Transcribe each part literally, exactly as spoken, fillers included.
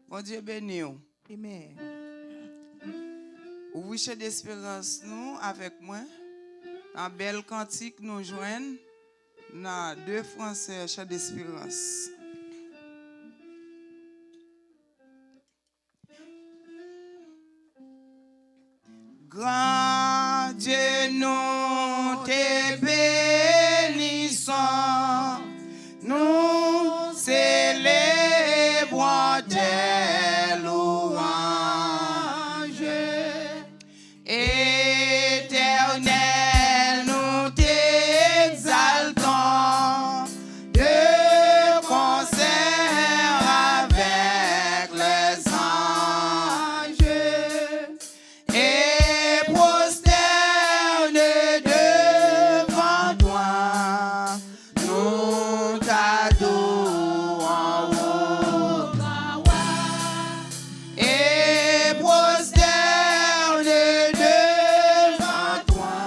Bondye beni w. Amen. Ouvri Chan Desperans nou avèk mwen nan bèl kantik nou jwenn nan de fransè Chan Desperans. Gran Dye, nou te benison, nous célébrons tes louanges. Éternel, nous t'exaltons de concert avec les anges et prosternés devant toi, nous t'adorons, ô grand roi, et prosternés devant toi,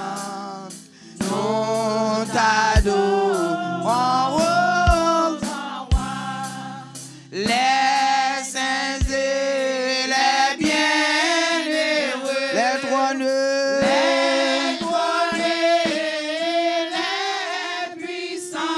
nous t'adorons, ô grand roi. Les saints et les bienheureux, les trônés, les trônés, les puissances,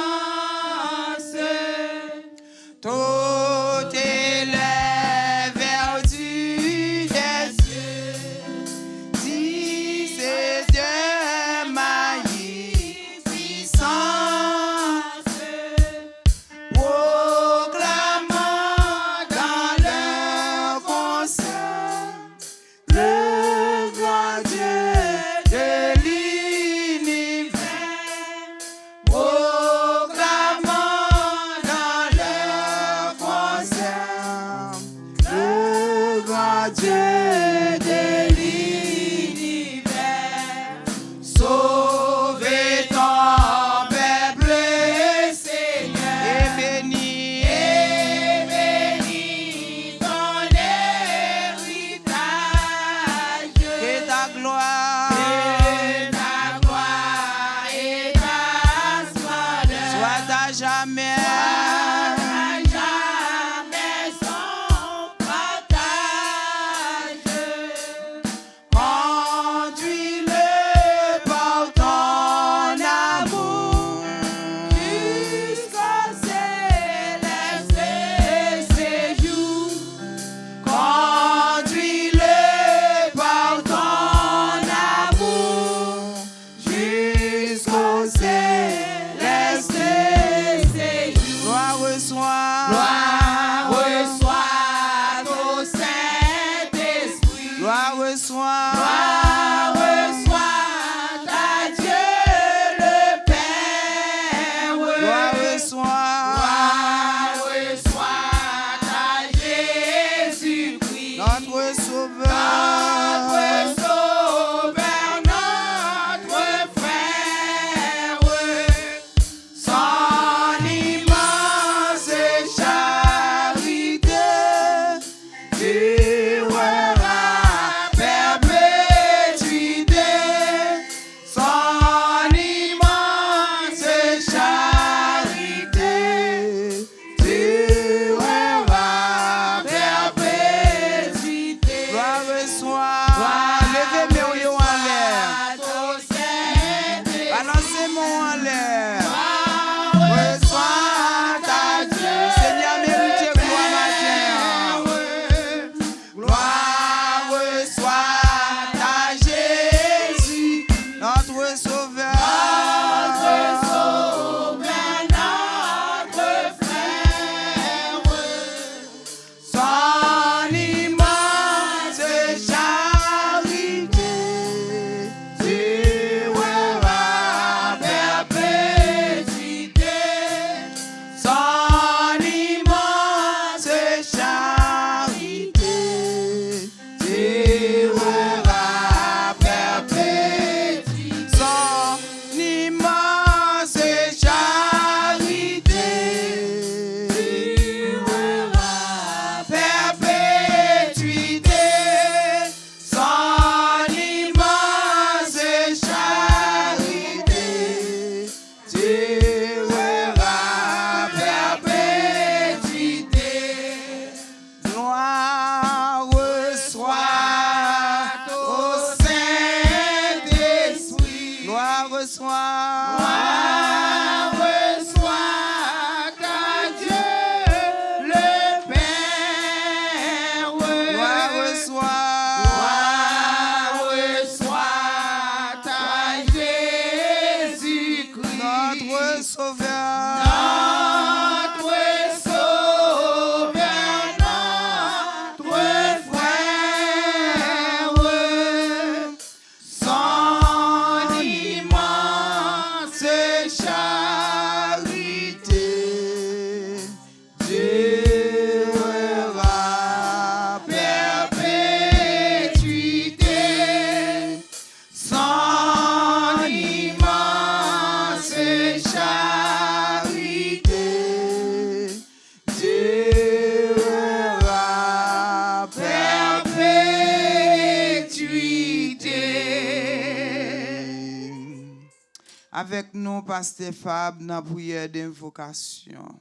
Avèk nou, Pastè Fab, nan priyè de envokasyon.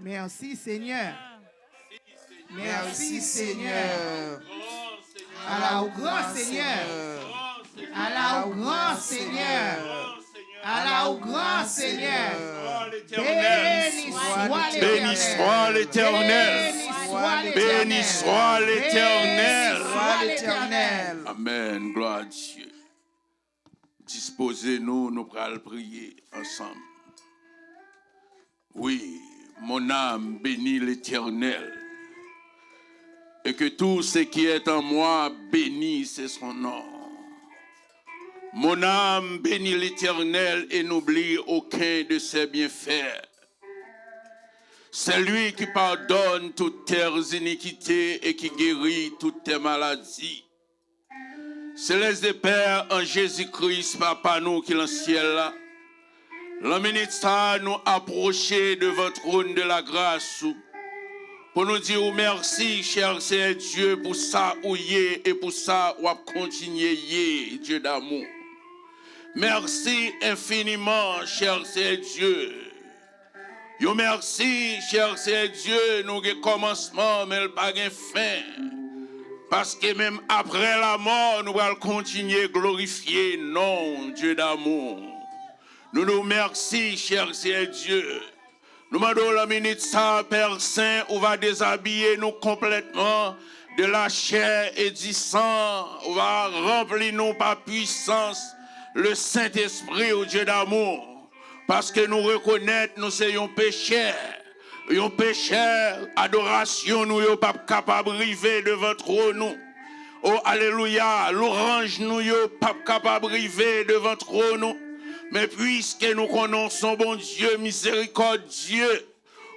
Mèsi, Senyè. Mèsi, Senyè. Ala ou gran, Senyè. Ala ou gran, Senyè. Ala ou gran, Senyè. Beni swa Letènèl. Beni swa Letènèl. Amèn. Glwa a Dye. Dispoze nou, nou pral priye ansanm. Oui, mon âme bénit l'Éternel, et que tout ce qui est en moi bénisse son nom. Mon âme bénit l'Éternel et n'oublie aucun de ses bienfaits. C'est lui qui pardonne toutes tes iniquités et qui guérit toutes tes maladies. Selès de Pè, an Jezi Kris, Papa nou ki lan syèl la, lan minit sa a, nou apwoche devan twòn de lagras ou pou nou di ou mèsi, chè Seyè Dye, pou sa ou ye e pou sa w ap kontinye ye, Dye damou. Mèsi enfiniman, chè Seyè Dye. Yon mèsi, chè Seyè Dye, nou gen kòmansman, men l pa gen fen. Paske menm aprè lamò, nou pral kontinye glorifye non w, Dye damou. Nou di w mèsi, chè Seyè Dye. Nou mande w lan minit sa a, Pè Sen, ou va dezabiye nou konplètman de la chair et du sang. Ou va ranpli nou pa pwisans le Sentespri w, Dye damou. Paske nou rekonèt nou se yon pechè. Yon pechè, adorasyon nou yo p ap kapab rive devan twòn ou. O, alelouya, lwanj nou yo p ap kapab rive devan twòn ou. Men piske nou konnen w se yon Bondye mizerikòdye,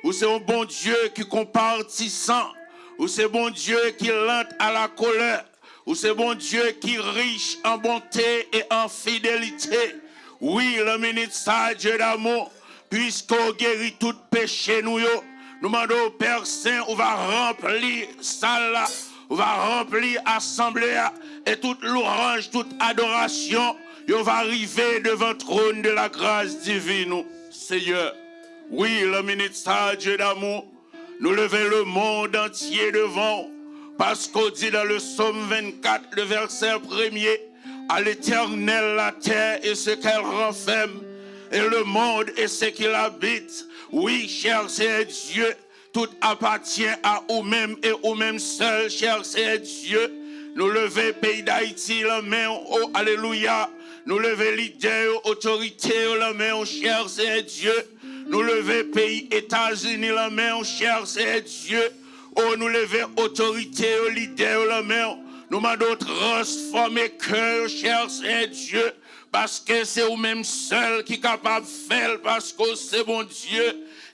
ou se yon Bondye ki konpatisan, ou se Bondye ki lent à la colère, ou se Bondye ki rich an bonte e an fidelite. Wi, lan minit sa a, Dye damou, piske w geri tout peche nou yo, nou mande w, Pè Sen, ou va ranpli sal la, ou va ranpli asanble a, e tout lwanj, tout adorasyon, yo va rive devan twòn de la gras divin ou, Seyè. Wi, lan minit sa a, Dye damou, nou leve lemonn antye devan w, paske w di dan le Sòm vennkat, le vèsè premye, à l'Éternel la terre et ce qu'elle renferme, et le monde et ce qu'il habite. Wi, chè Seyè Dye, tout apatyen a ou menm e ou menm sèl, chè Seyè Dye. Nou leve peyi Dayiti lan men w, o, alelouya. Nou leve lidè yo, otorite yo lan men w, chè Seyè Dye. Nou leve peyi Etazini lan men w, chè Seyè Dye. O, nou leve otorite yo, lidè yo lan men w. Nou mande w transfòme kè yo, chè Seyè Dye, paske se ou menm sèl ki kapab fè l, paske w se Bondye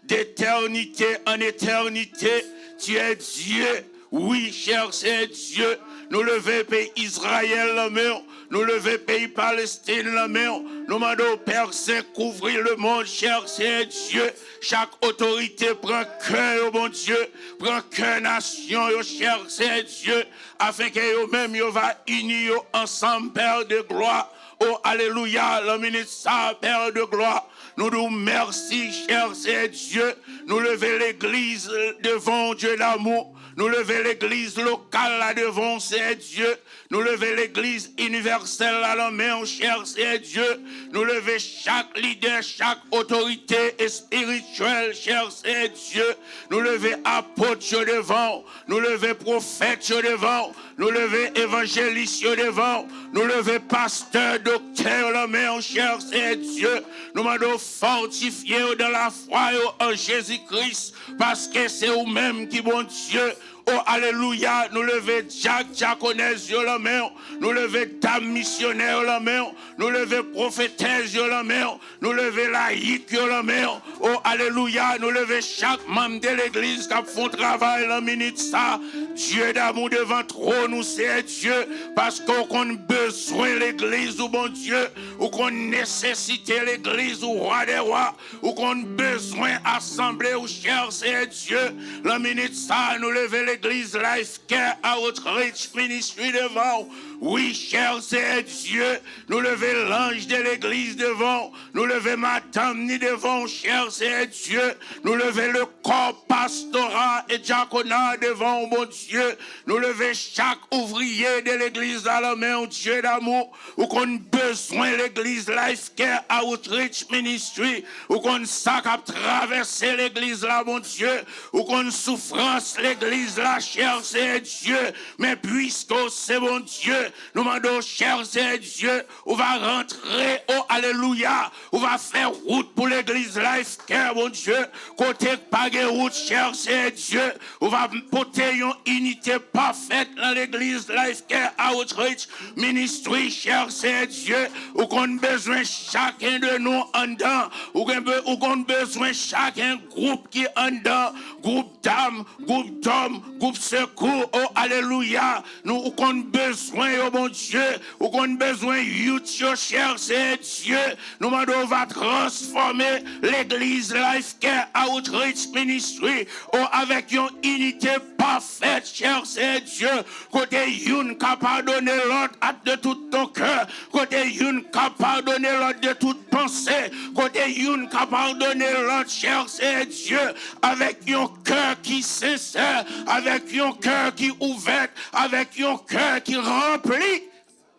d'éternité en éternité. Tu es Dieu. Wi, chè Seyè Dye, nou leve peyi Izrayèl lan men w, nou leve peyi Palestin lan men w, nou mande w, Pè Sen, kouvri lemonn, chè Seyè Dye, chak otorite pran kè yo, Bondye, pran kè nasyon yo, chè Seyè Dye, afenke yo menm yo va ini yo ansanm, Pè de glwa. O, alelouya, lan minit sa a, Pè de glwa, nou di w mèsi, chè Seyè Dye. Nou leve legliz devan w, Dye damou. Nou leve legliz lokal la devan w, Seyè Dye. Nou leve legliz inivèsèl la lan men w, chè Seyè Dye. Nou leve chak lidè, chak otorite espirityèl, chè Seyè Dye. Nou leve apot yo devan w. Nou leve pwofèt yo devan w. Nou leve evanjelis yo devan w. Nou leve pastè, doktè yo lan men w, chè Seyè Dye. Nou mande w fòtifye yo dan lafwa yo an Jezi Kris, paske se ou menm ki Bondye. O alelouya, nou leve dyak, dyakonèz yo lan men w. Nou leve dam misyonè yo lan men w. Nou leve pwofetèz yo lan men w. Nou leve layik yo lan men w. O alelouya, nou leve chak manm de legliz k ap fè yon travay lan minit sa. Dye damou, devan twòn ou, Seyè Dye, paske w konn bezwen legliz ou, Bondye. Ou konn nesesite legliz ou, Wa dè wa. Ou konn bezwen asanble ou, chè Seyè Dye. Lan minit sa, nou leve legliz Life Care Outreach Ministry devan w. Wi, chè Seyè Dye, nou leve lanj de legliz devan w. Nou leve madanm ni devan w, chè Seyè Dye. Nou leve le kò pastora e dyakona devan w, Bondye. Nou leve chak ouvriye de legliz la lan men w, Dye damou. Ou konn bezwen legliz Life Care Outreach Ministry. Ou konn sa k ap travèse legliz la, Bondye. Ou konn soufrans legliz la, chè Seyè Dye. Men piske w se Bondye, nou mande w, chè Seyè Dye, ou va rantre, o alelouya, ou va fè wout pou legliz Life Care, Bondye. Kote k pa gen wout, chè Seyè Dye, ou va pote yon inite pafèt nan legliz Life Care Outreach Ministry, chè Seyè Dye. Ou konn bezwen chaken de nou anndan. Ou gen be-, ou konn bezwen chaken gwoup ki anndan, gwoup dam, gwoup dòm, gwoup sekou, o alelouya. Nou, ou konn bezwen yo, Bondye. Ou konn bezwen youth yo, chè Seyè Dye. Nou mande w va transfòme legliz Life Care Outreach Ministry, o, avèk yon inite pafèt, chè Seyè Dye. Kote youn ka padone lòt ak de tout ton kè. Kote youn ka padone lòt de tout panse. Kote youn ka padone lòt, chè Seyè Dye, avèk yon kè ki sensè, avèk yon kè ki ouvè, avèk yon kè ki ranpli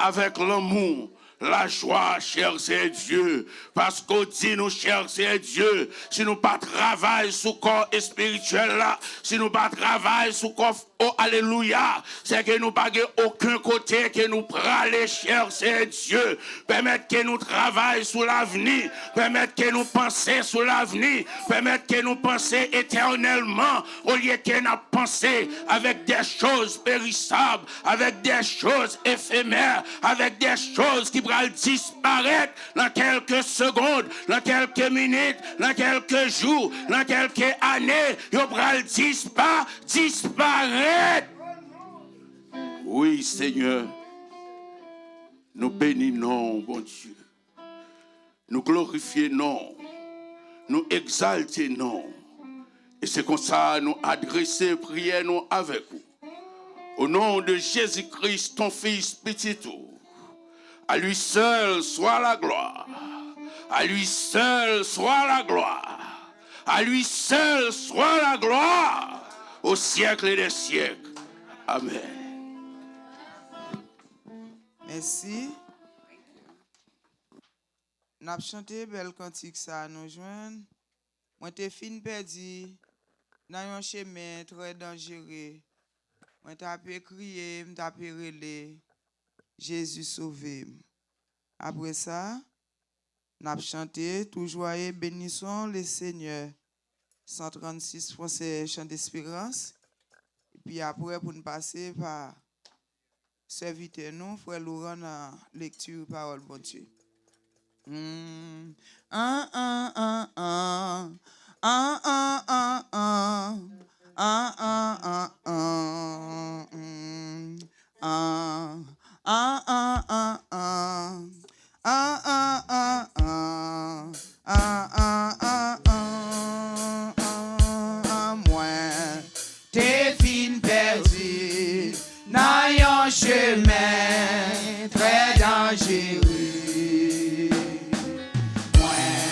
avèk lanmou, lajwa, chè Seyè Dye, paske w di nou, chè Seyè Dye, si nou pa travay sou kò espirityèl la, si nou pa travay sou kò, o alelouya, se ke nou pa gen okenn kote ke nou prale, chè Seyè Dye. Pèmèt ke nou travay sou lavni, pèmèt ke nou panse sou lavni, pèmèt ke nou panse etènèlman, olye ke n ap panse avèk de choz perisab, avèk de choz efemè, avèk de choz ki pral disparèt nan kèlke segond, nan kèlke minit, nan kèlke jou, nan kèlke ane, yo pral dispa-, disparèt. Wi, Senyè, nou beni non w, Bondye. Nou glorifye non w. Nou egzalte non w. E se konsa nou adrese priyè nou avèk ou. Au nom de Jésus-Christ, ton Fils, pitit ou. À lui seul soit la gloire. À lui seul soit la gloire. À lui seul soit la gloire. Au siècle des siècles. Amen. Mèsi. N ap chante bèl kantik sa a nou jwenn. Mwen te fin pèdi nan yon chemen trè danjere. Mwen t ape kriye, m t ape rele, Jezi sove m. Apre sa, n ap chante, Tout joyeux, bénissons le Seigneur. San trannsis fransè, Chant d'Espérance. Epi apre, pou n pase pa sèvitè nou, frè Laurent, nan lekti pawòl Bondye. Hmm. An, an, an, an. An, an, an, an. An, an, an, an. Hmm. An, an, an, an, an. An, an, an, an. An, an, an, an, an, an. Mwen te fin pèdi nan yon chemen trè danjere. Mwen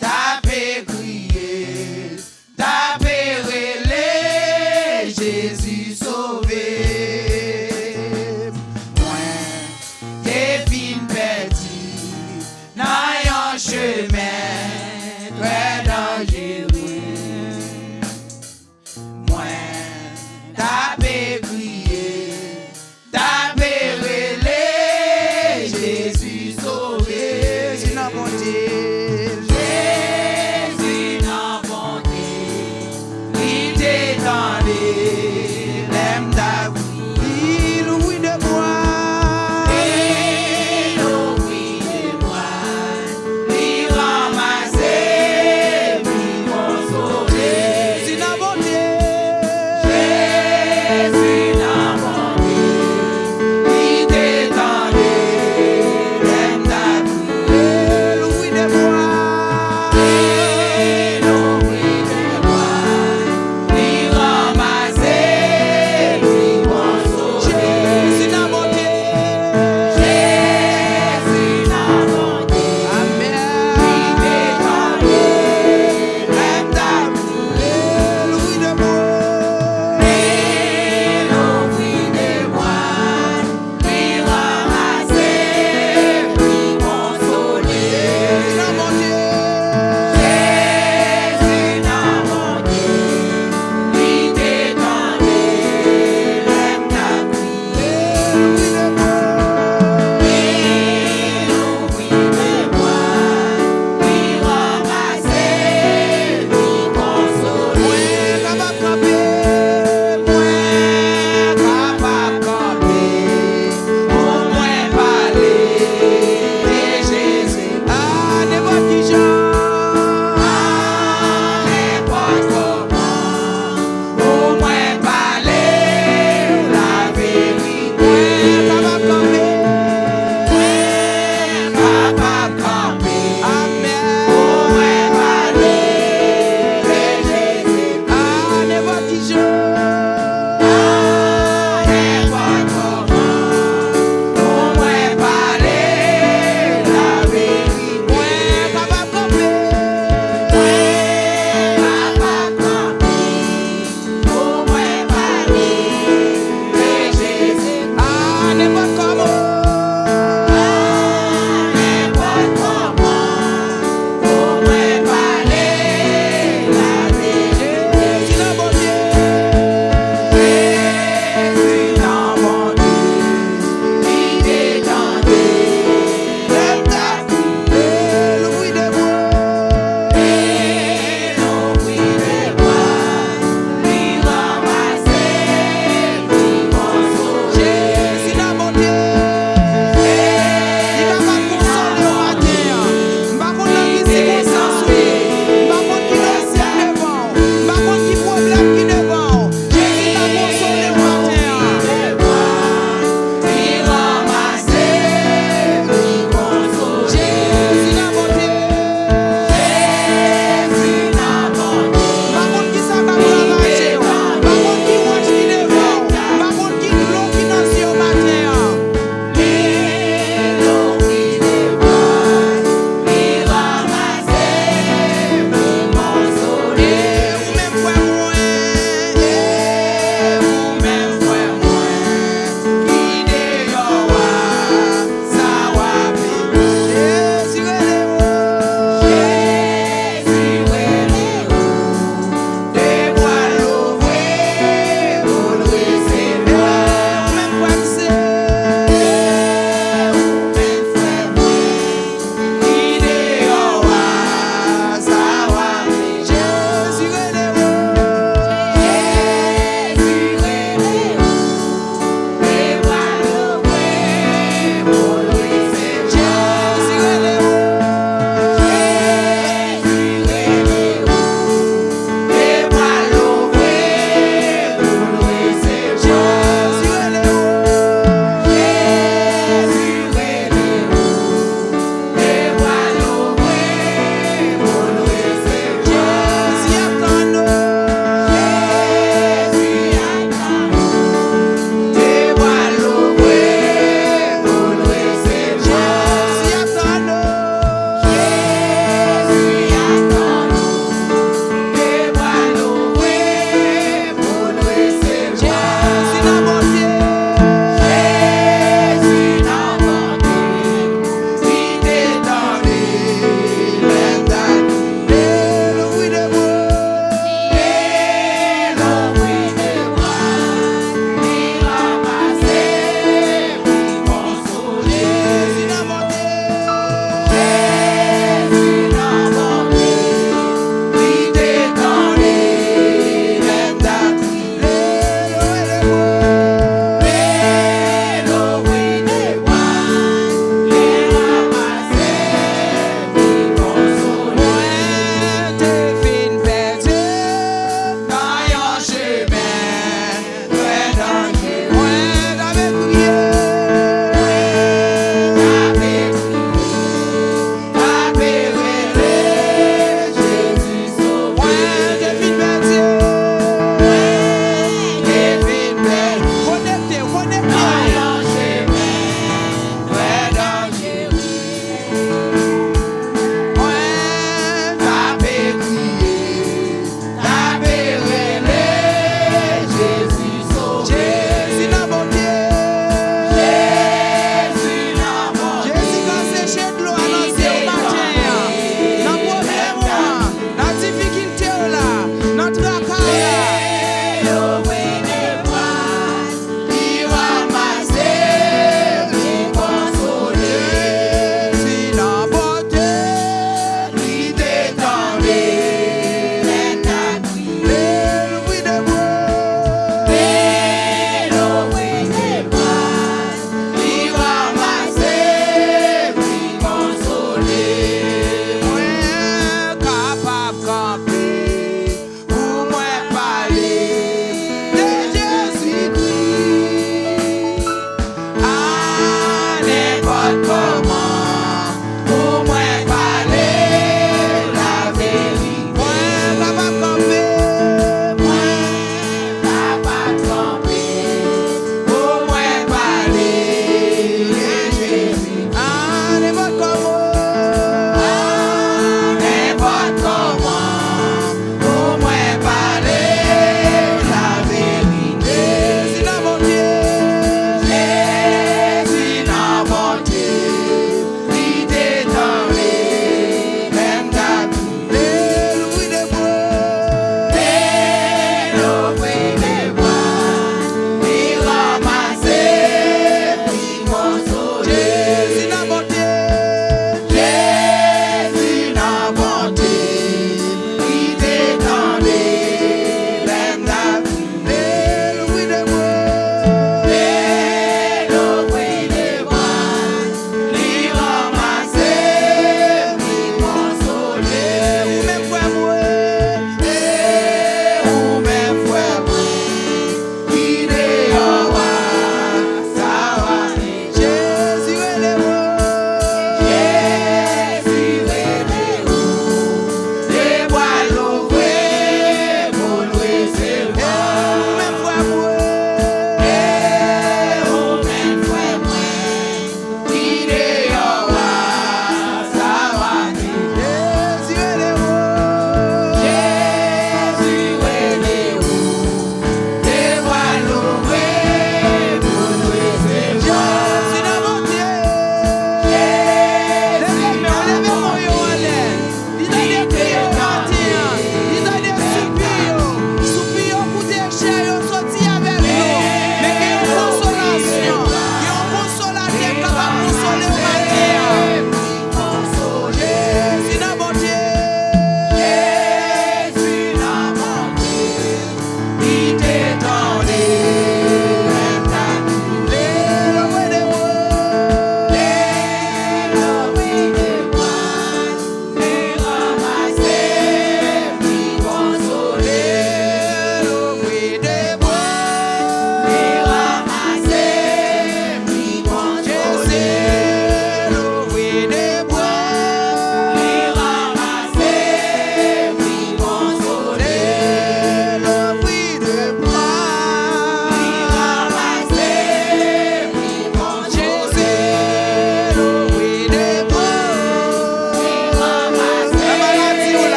t ape kriye, t ape rele, Jezi sove.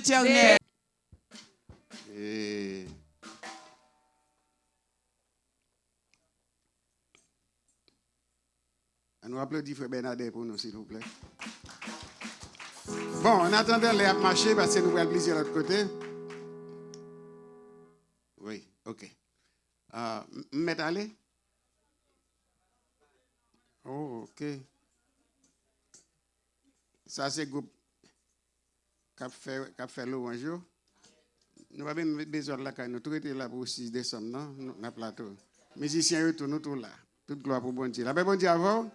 Etènèl. E, ann nou aplodi frè Bernadette pou nou, silvouplè. Bon, an atandan lè ap mache, paske nou pral plizyè lòt kote. Wi, ok. Ah, m, m mèt ale? Oh, ok. Sa se gwoup k ap fè, k ap fè lwanj yo. Nou pa menm bezwen al lakay nou. Tou rete la pou sis desanm nan. Nou, n ap la tou. Mizisyen yo tou, nou tou la. Tout glwa pou Bondye. Lapè Bondye avè w.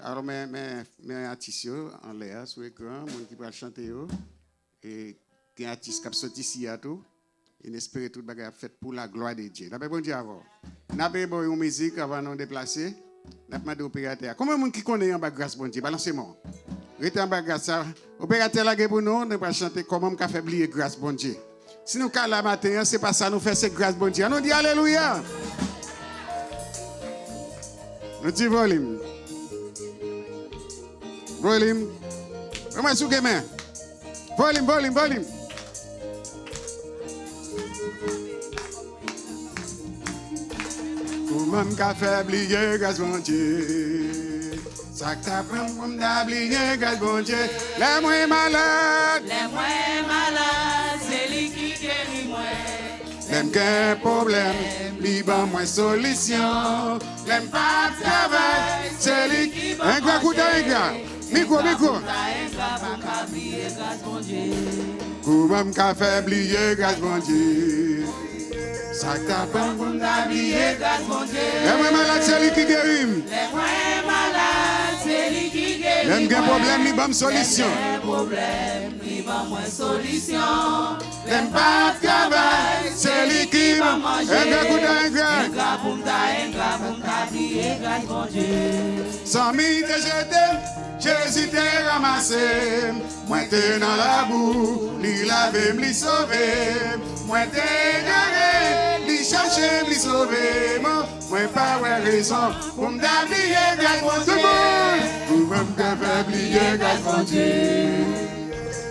Alò, men, men, men atis yo anlè a, sou ekran, moun ki pral chante yo. E gen atis k ap sot isi a tou. E n espere tout bagay ap fèt pour la gloire de Dieu. Lapè Bondye avè w. N ap voye yon mizik avan nou deplase. N ap mande operatè a. Konbyen moun ki konnen anba gras Bondye? Balanse men w. Rete anba gras sa. Operatè lage pou nou. Nou pral chante Kòman m ka fè bliye gras Bondye. Si nou ka la maten an, se pa sa nou fè, se gras Bondye. An nou di alelouya. Nou di volim. Volim. Mwen sou gemen. Volim, volim, volim. Kòman m ka fè bliye gras Bondye? Sa k ta pran m pou m ta bliye gras Bondye? Lè mwen malad. Lè mwen malad, se li ki geri mwen. Lè m gen pwoblèm, li ban mwen solisyon. Lè m pa ap travay, se li ki ban manje. Engra, kouta engra. Mikwo, mikwo. Kòman m ka fè bliye gras Bondye? Sa k ta pran pou m ta bliye gras Bondye? Lè mwen malad, se li ki geri m. Lè mwen malad, se li ki geri mwen. Lè m gen pwoblèm, li ban m solisyon. Lè m gen pwoblèm, li ban mwen solisyon. Lè m pa ap travay, se li ki ban m manje. Engra, kouta engra. Engra pou m ta engra, pou m ta bliye gras Bondye. Zanmi te jete m, Jezi te ranmase m. Mwen te nan labou, li lave m, li sove m. Mwen te egare, li chache m, li sove m. Mwen pa wè rezon pou m ta bliye gras Bondye. Tout moun! Kòman m ka fè bliye gras Bondye?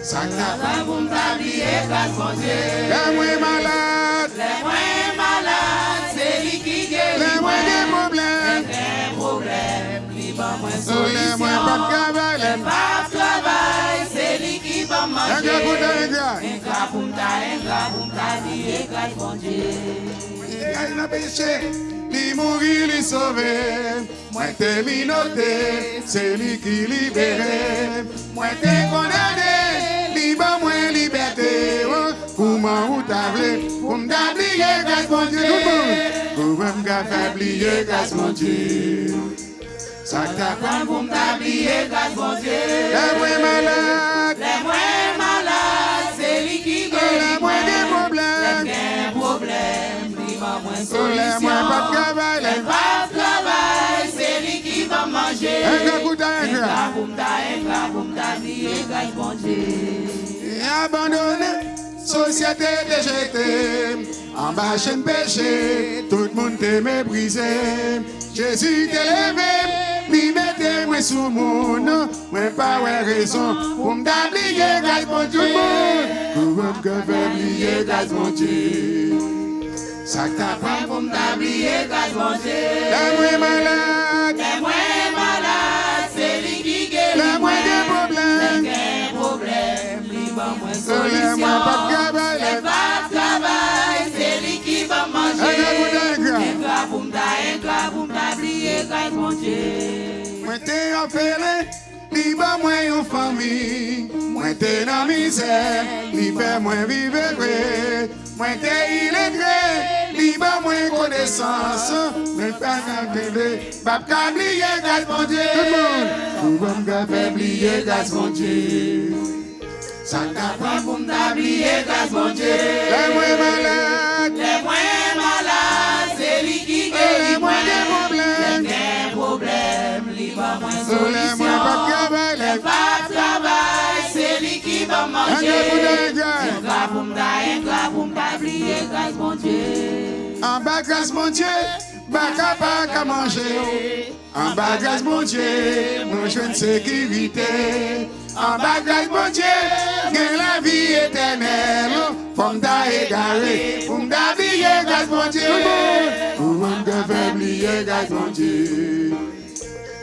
Sa k ta pran pou m ta bliye gras Bondye? Lè mwen malad. Lè mwen malad, se li ki geri mwen. Lè mwen gen pwoblèm. Lè m gen pwoblèm, li ban mwen solisyon. Lè mwen p ap travay, lè m p ap travay, se li ki ban m manje. Engra pou ta engra. Engra pou m ta engra, pou m ta bliye gras Bondye. Mwen te kay nan peche, li mouri, li sove. Mwen te minote, se li ki libere m. Mwen te kondane, li ban mwen libète. Oh, kòman ou ta vle pou m ta bliye gras Bondye? Tout moun, kòman m ka fè bliye gras Bondye? Sa k ta pran pou m ta bliye gras Bondye? Lè mwen malad. Lè mwen malad, se li ki geri mwen. Lè mwen gen pwoblèm. Lè m gen pwoblèm, li ban mwen solisyon. Lè mwen p ap travay, lè m p ap travay, se li ki ban m manje. Engra pou ta engra. Engra pou m ta engra, pou m ta bliye gras Bondye. Abandone, sosyete te jete m. Anba chenn peche, tout moun te meprize m. Jezi te leve m, li mete mwen sou moun. Mwen pa wè rezon pou m ta bliye gras Bondye. Tout moun, kòman m ka fè bliye gras Bondye? Sa k ta pran pou m ta bliye gras Bondye? Lè mwen malad. Lè mwen malad, se li ki geri mwen. Lè mwen gen pwoblèm. Lè m gen pwoblèm, li ban mwen solisyon. Lè mwen p ap travay, lè m p ap travay, se li ki ban m manje. Engra pou ta engra. Engra pou m ta engra, pou m ta bliye gras Bondye. Mwen te òfelen, li ban mwen yon fanmi. Mwen te nan mizè, li fè mwen viv ere. Mwen te iletre, li ban mwen konesans. Mwen pa ka bliye, p ap ka bliye gras Bondye. Tout moun, kòman m ka fè bliye gras Bondye? Sa k ta pran pou m ta bliye gras Bondye? Lè mwen malad. Lè mwen malad, se li ki geri mwen. Lè mwen gen pwoblèm. Lè m gen pwoblèm, li ban mwen solisyon. Lè mwen p ap travay, lè m p ap travay, se li ki ban m manje. Engra pou ta engra. Engra pou m ta engra, pou m ta bliye gras Bondye. Anba gras Bondye, baka pa ka manje. Anba gras Bondye, mwen jwenn sekirite. Anba gras Bondye, gen lavi etènèl. Fò m ta egare, pou m ta bliye gras Bondye. Pou m ta fè bliye gras Bondye.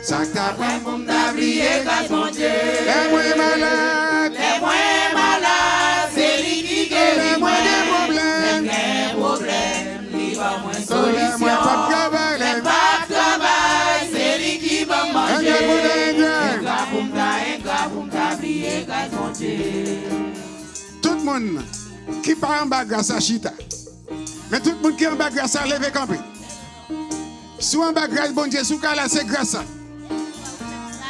Sa k ta pran pou m ta bliye gras Bondye. Lè mwen malad, lè mwen malad, se li ki geri mwen. Lè mwen gen pwoblèm, lè m gen pwoblèm, li ban mwen solisyon. Lè mwen p ap travay, lè m p ap travay, se li ki ban m manje. Engra pou m ta engra. Engra pou m ta engra, pou m ta bliye gras Bondye. Tout moun ki pa anba gras la chita. Men tout moun ki anba gras la leve kanpe. Si w anba gras Bondye, si w ka la, se gras la.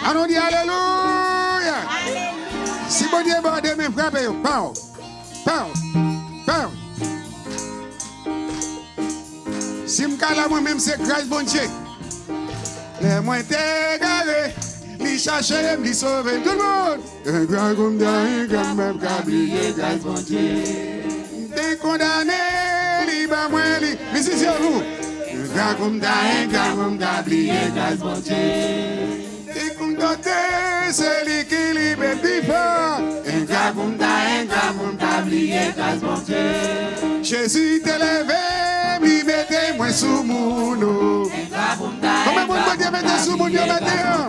Ann nou di alelouya. Si Bondye ba w de men, frape yo. Paw. Paw. Paw. Si m ka la mwen menm, se gras Bondye. Lè mwen te egare, li chache m, li sove m. Tout moun. Engra pou m ta engra, m p ap ka bliye gras Bondye. M te kondane, li ban mwen li. Mizisyen nou. Engra pou m ta engra, pou m ta bliye gras Bondye. Li kou m dote, se li ki libere m pi fò. Engra pou m ta engra, pou m ta bliye gras Bondye. Jezi te leve m, li mete mwen sou moun, o. Engra pou m ta engra, pou m ta bliye gras Bondye. Konbyen moun Bondye mete sou moun yo maten an?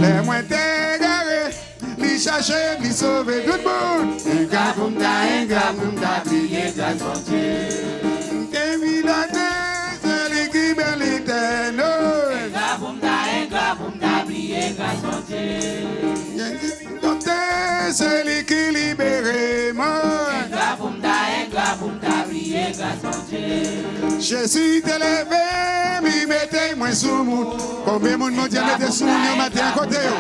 Lè mwen te egare, li chache m, li sove tout moun. Engra pou m ta engra, pou m ta bliye gras Bondye. M te vin dote, se li ki beni etènèl. Engra pou m ta engra, pou m ta bliye gras Bondye. Dote, se li ki libere mwen. Engra pou m ta engra, pou m ta bliye gras Bondye. Jezi te leve m, li mete mwen sou moun. Konbyen moun Bondye mete sou moun yo maten an, kote yo?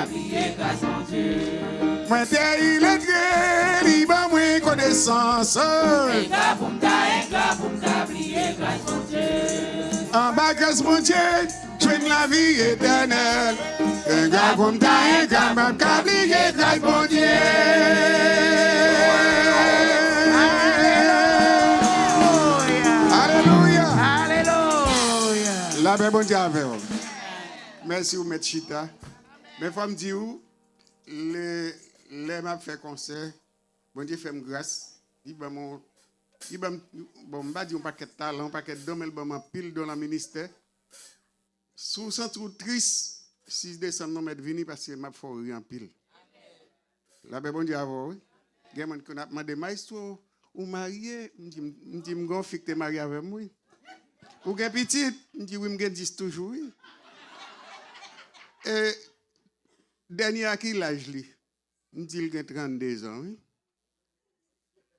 Mwen te iletre, li ban mwen konesans. Engra pou m ta engra, pou m ta bliye gras Bondye. Anba gras Bondye, jwenn lavi etènèl. Engra pou m ta engra, m p ap ka bliye gras Bondye. Alelouya. Alelouya. Lapè Bondye avè w. Mèsi, ou mèt chita. Men fò m di w, lè, lè m ap fè konsè, Bondye fè m gras. Li ban m, li ban m, bon, m pa di yon pakèt talan, yon pakèt don, men l ban m anpil don nan ministè. Si w santi w tris, sis desanm nan, w mèt vini, paske m ap fè w ri anpil. Lapè Bondye avè w, wi. Gen moun ki konn ap mande, "Maestro, ou marye?" M di, m di, "M gen yon fi ki te marye avè m, wi." "Ou gen pitit?" M di, "Wi, m gen dis toujou, wi." E dènye a ki laj li? M di, "L gen trannde zan, wi."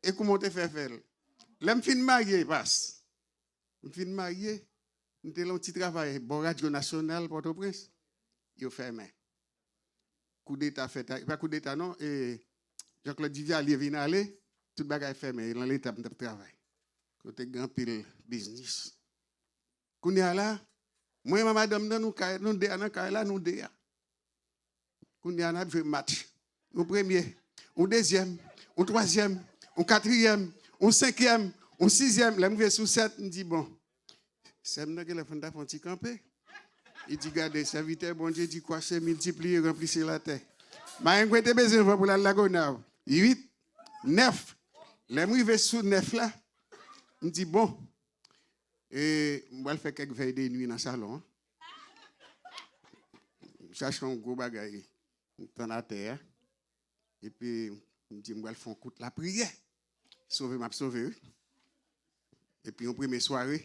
E kouman w te fè fè l? Lè m fin marye, pas. M fin marye, m te lan yon ti travay bò Radyo Nasyonal Pòtoprens. Yo fèmen. Koudeta fèt, a, pa koudeta non, e Jean Claude Duvalier vin ale, tout bagay fèmen, e lan Leta m t ap travay. Kote gen anpil biznis. Kounye a la, mwen e madanm nan, nou kay, nou de a nan kay la, nou de a. Kounye a n ap jwe match. Yon premye, yon dezyèm, yon twazyèm, yon katriyèm, yon senkyèm, yon sizyèm. Lè m rive sou sèt, m di, "Bon, sè m nan genlè fò n ta fè yon ti kanpe." Li di, "Gade, sèvitè Bondye di, 'Kwache, miltipliye, ranplise latè.'" Marengo te bezwen van pou l al Lagonav. Uit, nèf. Lè m rive sou nèf la, m di, "Bon, e, m pral fè kèk vèy de nwi nan salon an." M chache yon gwo bagay, m tann atè a. Epi, m di, "M pral fè yon kout lapriyè. Sove, m ap sove, wi." Epi, yon premye sware,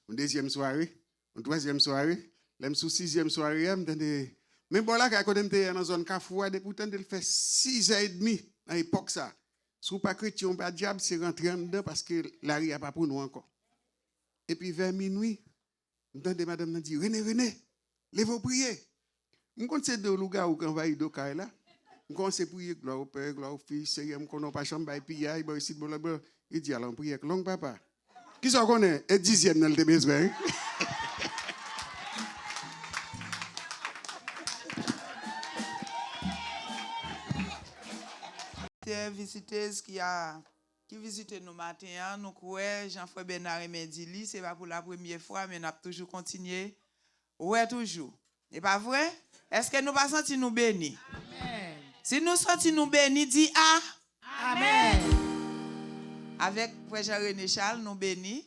yon dezyèm sware, yon twazyèm sware. Lè m sou sizyèm sware a, m tande, men bò lakay kote m te ye a, nan zòn Kafou a, depi w tande l fè sizè edmi nan epòk sa, si w pa kretyen, w pa dyab, se rantre anndan, paske lari a pa pou nou ankò. Epi vè minwi, m tande madanm nan di, "Rene, Rene, leve w priye." M konn se de lougawou k anvayi do kay la. M kòmanse priye, "Glwa o Pè, glwa o Fis, Senyè, m konnen w pa janm bay piyay, bò isit, bò lòt bò." Li di, "Ala yon priyè k long, papa." Kisa w konnen? E dizyèm nan l te bezwen, wi. Vizitè, vizitèz ki a ki vizite nou maten an, nou kwè, jan frè Bèna renmen di li, se pa pou la premyè fwa, men n ap toujou kontinye wè toujou. E pa vre? Èske nou pa santi nou beni? Amèn. Si nou santi nou beni, di a. Amèn. Avèk frè Jean René Charles, nou beni.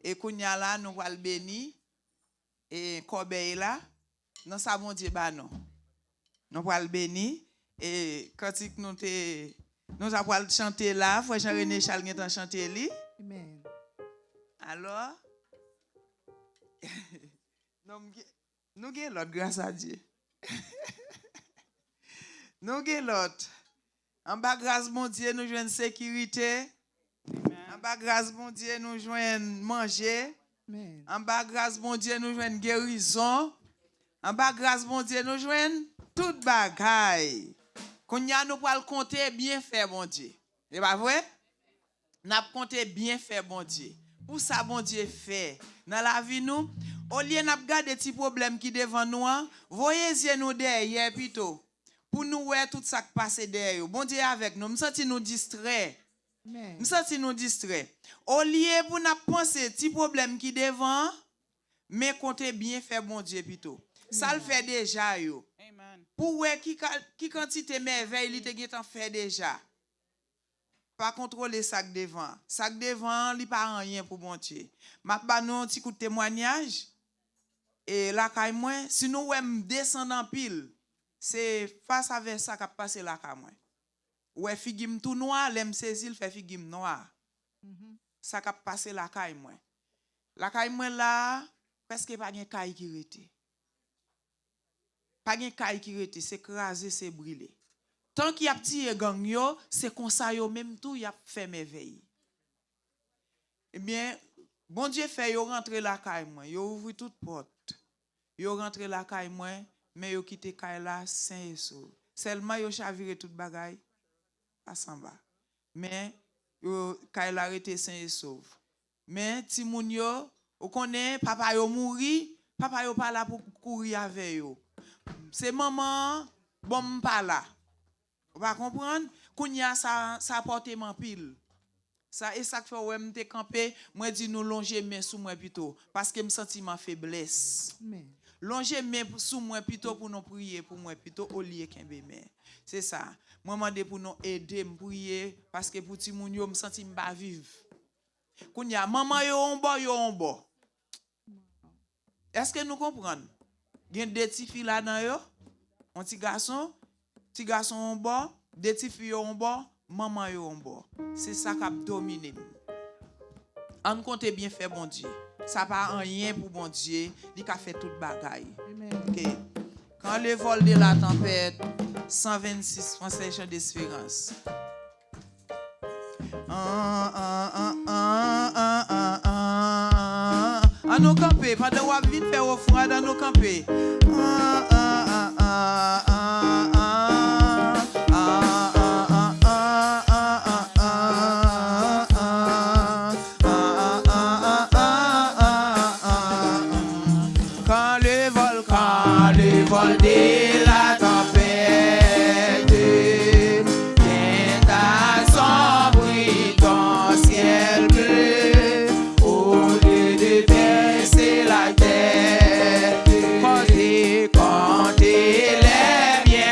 E kounye a la, nou pral beni e kòbèy la nan sa Bondye ba nou. Nou pral beni e kantik nou te nou ta pral chante la, frè Jean René Charles gentan chante li. Amèn. Alò, non, m gen- nou gen lòt, gras a Dye. Nou gen lòt. Anba gras Bondye, nou jwenn sekirite. Anba gras Bondye, nou jwenn manje. Anba gras Bondye, nou jwenn gerizon. Anba gras Bondye, nou jwenn tout bagay. Kounye a, nou pral konte byenfè Bondye. E pa vre? N ap konte byenfè Bondye. Pou sa Bondye fè nan lavi nou, olye n ap gade ti pwoblèm ki devan nou an, voye zye nou dèyè pito. Pou nou wè tout sa k pase dèyè yo. Bondye avèk nou. M santi nou distrè. M santi nou distrè. Olye pou n ap panse ti pwoblèm ki devan an, men konte byenfè Bondye pito. Sa l fè deja yo. Pou wè ki, ka- ki kantite mèvèy li te gentan fè deja. Pa kontwole sa k devan. Sa k devan an, li pa anyen pou Bondye. M ap ba nou yon ti kout temwanyaj. E lakay mwen, si nou wè m desann anpil, se fas avè sa k ap pase lakay mwen. Ou wè figi m tou nwa, lè m sezi l fè figi m nwa. Sa k ap pase lakay mwen. Lakay mwen la, prèske pa gen kay ki rete. Pa gen kay ki rete, se kraze, se brile. Tan k ap tiye gang yo, se konsa yo menm tou y ap fè mèvèy. Ebyen, Bondye fè yo rantre lakay mwen, yo ouvri tout pòt. Yo rantre lakay mwen, men yo kite kay la sen e sof. Sèlman yo chavire tout bagay, pa sanba. Men yo, kay la rete sen e sof. Men timoun yo, ou konnen, papa yo mouri, papa yo pa la pou kouri avè yo. Se manman an, bon, m pa la. Ou pa konprann? Kounye a, sa, sa pòte m anpil. Sa, e sa k fè w wè m te kanpe, mwen di nou lonje men sou mwen pito, paske m santi m an feblès. Lonje men sou mwen pito pou nou priye pou mwen pito, olye kenbe men. Se sa. Mwen mande pou nou ede m priye, paske pou timoun yo, m santi m pa viv. Kounye a, manman yo yon bò, yo yon bò. Èske nou konprann? Gen de tifi ladan yo, yon ti gason, ti gason yon bò, de tifi yo yon bò, manman yo yon bò. Se sa k ap domine n. Ann konte byenfè Bondye. Sa pa anyen pou Bondye, li ka fè tout bagay. Amèn. Ok. Quand le vol de la tempête, san vennsis, Français Jean d'Espérance. An, an, an, an, an, an, an. Ann nou kanpe, pandan w ap vin fè ofrann, ann nou kanpe. An, an, an, an, an, an. An, an, an, an, an, an, an, an. An, an, an, an, an, an, an, an. Quand le vol, quand le vol de la tempête vient assombrir ton ciel bleu, au lieu de baisser la tête, compter, compter les bienfaits.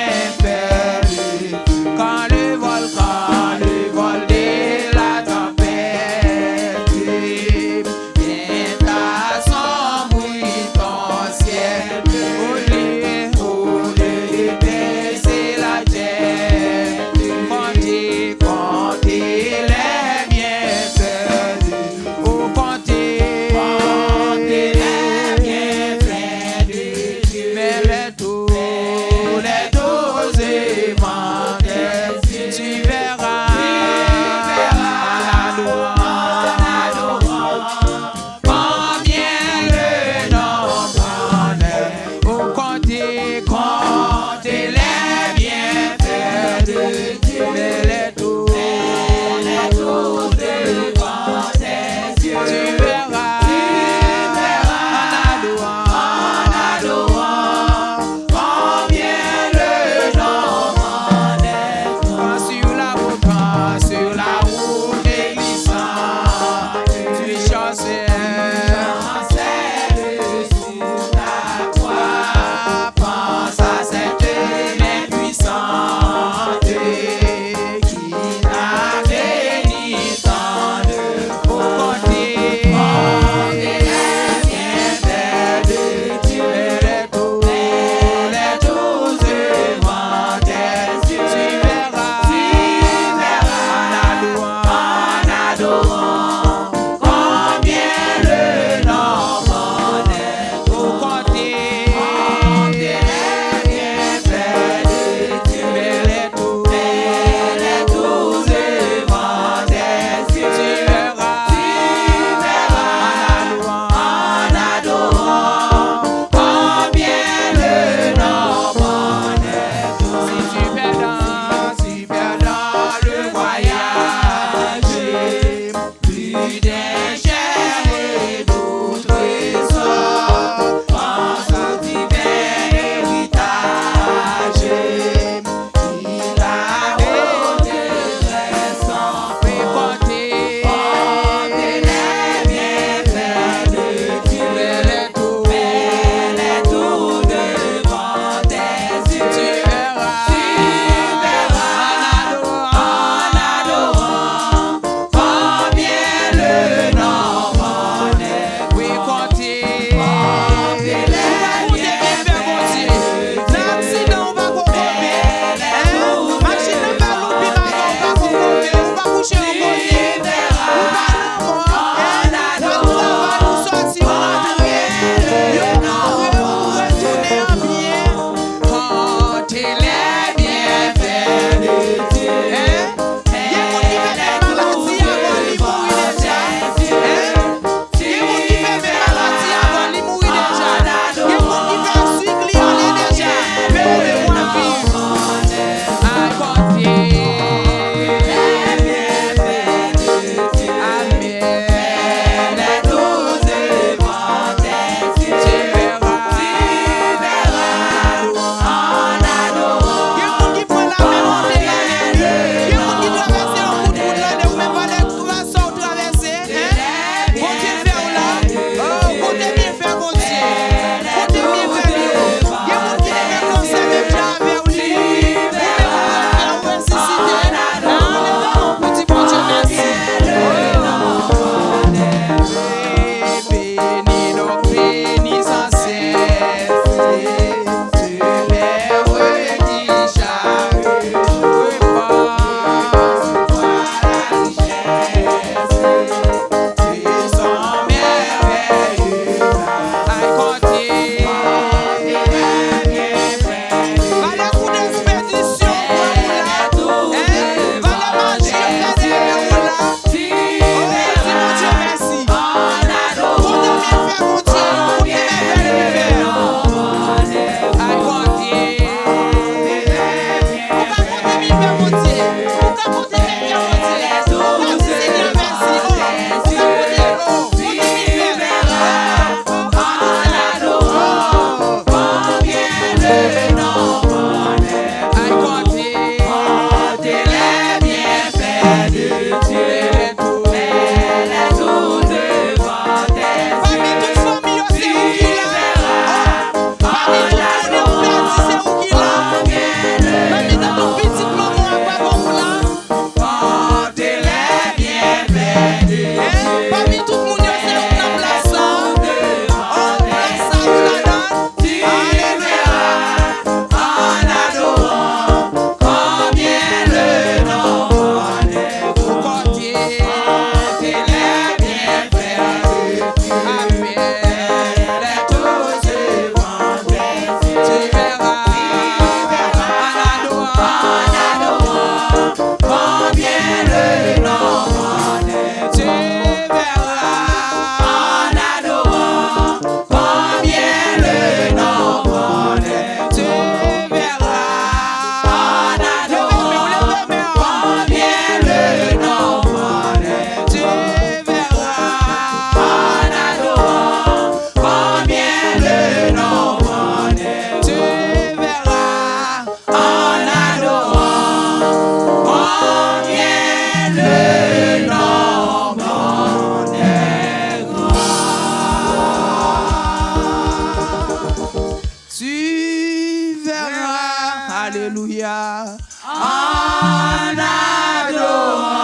Alelouya. Ann adoran.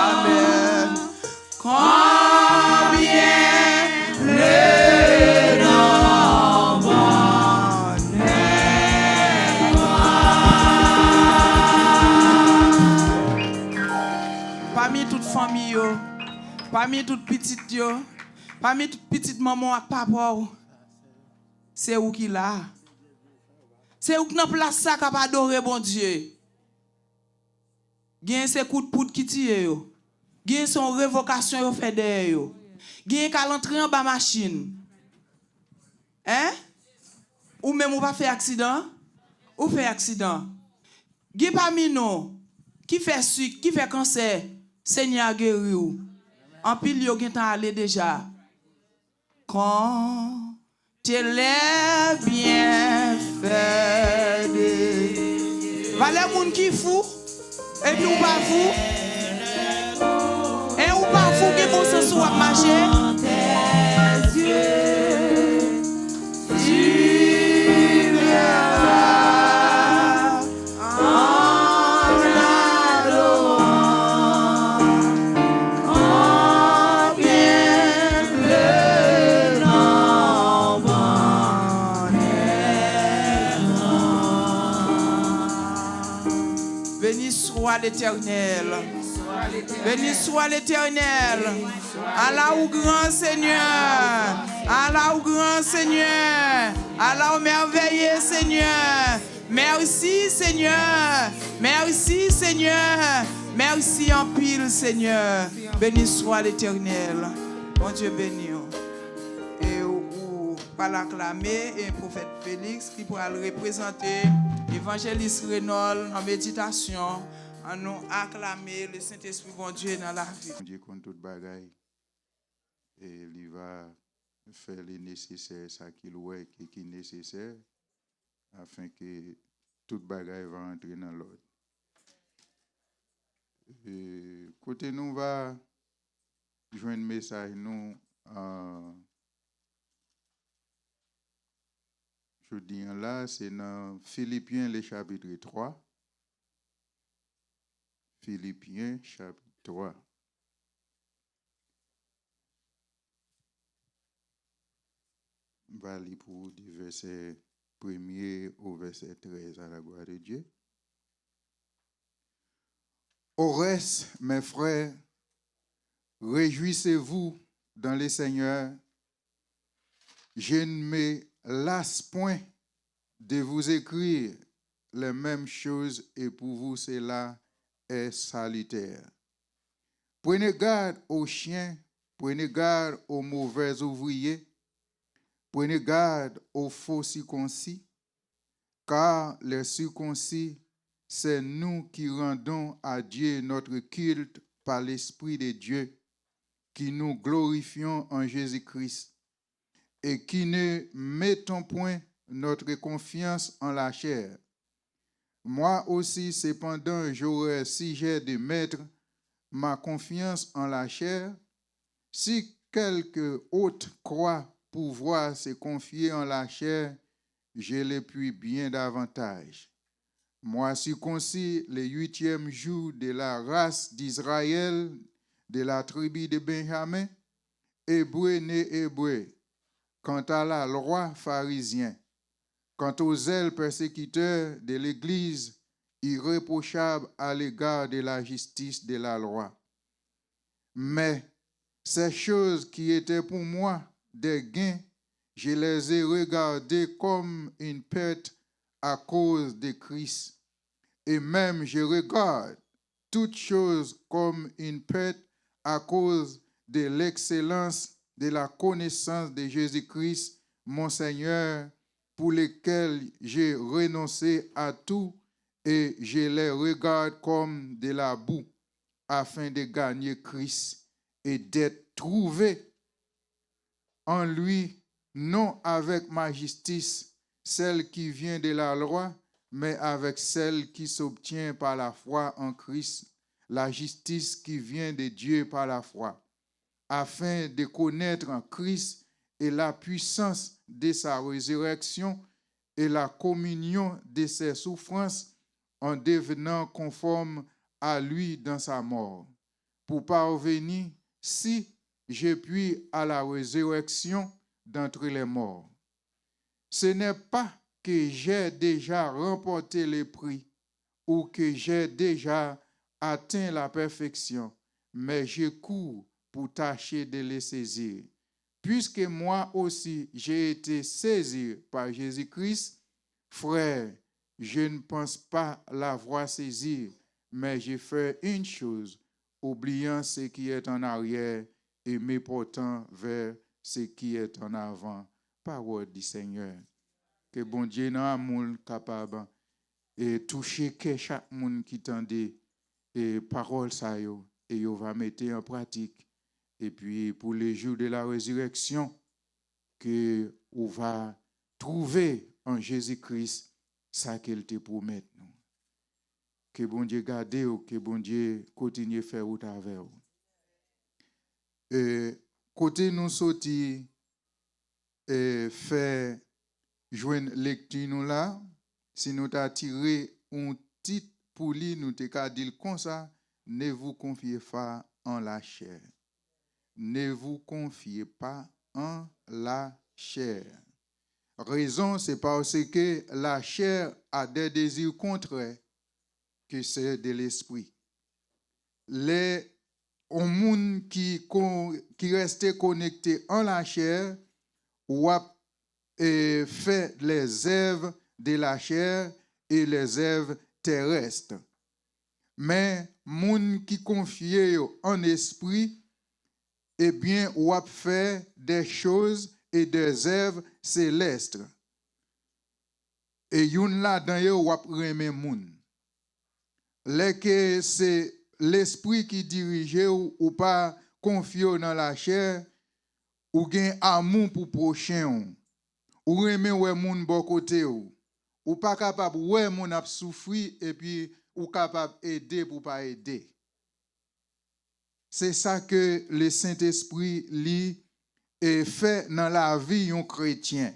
Amèn. Konbyen le non bonè. Pami tout fanmi yo, pami tout pitit yo, pami tout pitit manman w ak papa w, se ou ki la. Se ou k nan plas sa k ap adore Bondye. Genyen se kout poud ki tiye yo. Genyen se yon revokasyon yo fè dèyè yo. Genyen k al antre anba machin. Hein? Ou menm ou pa fè aksidan? Ou fè aksidan. Gen pami nou ki fè sik, ki fè kansè, Senyè a geri w. Anpil yo gentan ale deja. Konte lè byenfè de. Valè moun ki fou, epi ou pa fou. E ou pa fou, gen bon sans ou ap mache. Ann adoran, konbyen le non bonè. Beni swa Letènèl. Beni swa Letènèl. Ala ou gran, Senyè. Ala ou gran, Senyè. Ala ou mèvèye, Senyè. Mèsi, Senyè. Mèsi, Senyè. Mèsi anpil, Senyè. Beni swa Letènèl. Bondye beni w. E ou, ou pral aklame e pwofèt Félix ki pral reprezante evanjelis Renol nan meditasyon. Ann nou aklame le Sentespri Bondye nan lavi. Bondye konn tout bagay. E li va fè le nesesè, sa ki l wè ke ki nesesè, afin ke tout bagay va antre nan lòd. E kote nou va jwenn mesaj nou, a, jodi an la, se nan Filipyen, le chapitre twa. Filipyen, chapit twa. M va li pou ou de vèsè premye o vèsè trèz, à la gloire de Dieu. Au reste, mes frères, réjouissez-vous dans le Seigneur. Je ne me lasse point de vous écrire les mêmes choses, et pour vous cela est salutaire. Prenez garde aux chiens, prenez garde aux mauvais ouvriers, prenez garde aux faux circoncis, car les circoncis, c'est nous qui rendons à Dieu notre culte par l'Esprit de Dieu, qui nous glorifions en Jésus-Christ, et qui ne mettons point notre confiance en la chair. Moi aussi, cependant, j'aurai sujet de mettre ma confiance en la chair. Si quelque autre croit pouvoir se confier en la chair, je le puis bien davantage. Moi circoncis le huitième jour de la race d'Israël, de la tribu de Benjamin, hébreu né hébreu, quant à la loi pharisien, quant au zèle persécuteur de l'Église, irréprochable à l'égard de la justice de la loi. Mais ces choses qui étaient pour moi des gains, je les ai regardées comme une perte à cause de Christ. Et même je regarde toutes choses comme une perte à cause de l'excellence de la connaissance de Jésus-Christ, mon Seigneur, pour lequel j'ai renoncé à tout et je les regarde comme de la boue, afin de gagner Christ et d'être trouvé en lui, non avec ma justice, celle qui vient de la loi, mais avec celle qui s'obtient par la foi en Christ, la justice qui vient de Dieu par la foi, afin de connaître Christ et la puissance de sa résurrection et la communion de ses souffrances en devenant conforme à lui dans sa mort, pour parvenir, si je puis, à la résurrection d'entre les morts. Ce n'est pas que j'ai déjà remporté le prix ou que j'ai déjà atteint la perfection, mais je cours pour tâcher de le saisir. Puisque moi aussi j'ai été saisi par Jésus-Christ, frère, je ne pense pas l'avoir saisi, mais je fais une chose, oubliant ce qui est en arrière et me portant vers ce qui est en avant. Pawòl di Senyè. Ke Bondye nan amou l kapab e touche kè chak moun ki tande e pawòl sa yo e yo va mete an pratik. Epi pour le jour de la résurrection, que ou va trouver en Jésus-Christ sa ke l te pwomèt nou. Ke Bondye gade w, ke Bondye kontinye fè wout avè w. E, kote nou soti e, fè jwenn lekti nou la, si nou ta tire yon tit pou li, nou te ka di l konsa, Ne vous confiez pas en la chair. Ne vous confiez pas en la chair. Raison, c'est parce que la chair a des désirs contraires que ceux de l'esprit. Lè yon moun ki, kon, ki reste konekte an lachè, w ap e, fè lèzèv de lachè e lèzèv terèst. Men, moun ki konfye yo an espri, ebyen, w ap fè de choz e de zèv selèst. E youn ladan yo, w ap renmen moun. Lè ke se Lespri ki dirije w, ou pa konfye w nan lachè, ou gen amou pou pwochen w. Ou renmen wè moun bò kote w. Ou pa kapab wè moun ap soufri epi ou kapab ede pou pa ede. Se sa ke Lesentespri li e fè nan lavi yon kretyen.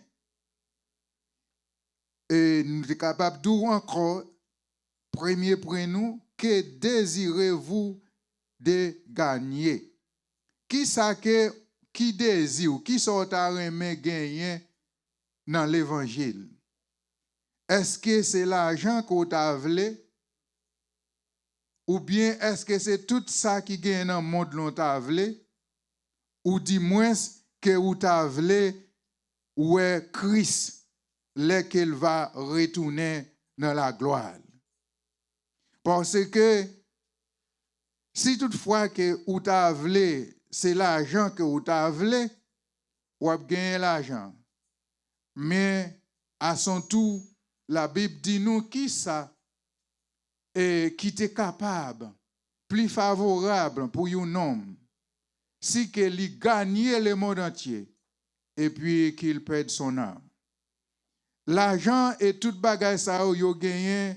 E nou te kapab di w ankò, premye pwen nou, que désirez-vous de gagner? Kisa ke, ki dezi w, kisa w ta renmen genyen nan levanjil? Èske se lajan ke w ta vle? Oubyen èske se tout sa ki genyen nan mond lan w ta vle? Ou di mwens ke ou ta vle wè Kris lè ke l va retounen nan laglwa l? Paske si toutfwa ke ou ta vle, se lajan ke ou ta vle, w ap genyen lajan. Men, a son tou, Labib di nou kisa e ki te kapab, pli favorab pou yon nonm, si ke li ganye le mond antye, epi ke l pèd son nanm. Lajan e tout bagay sa yo, yo genyen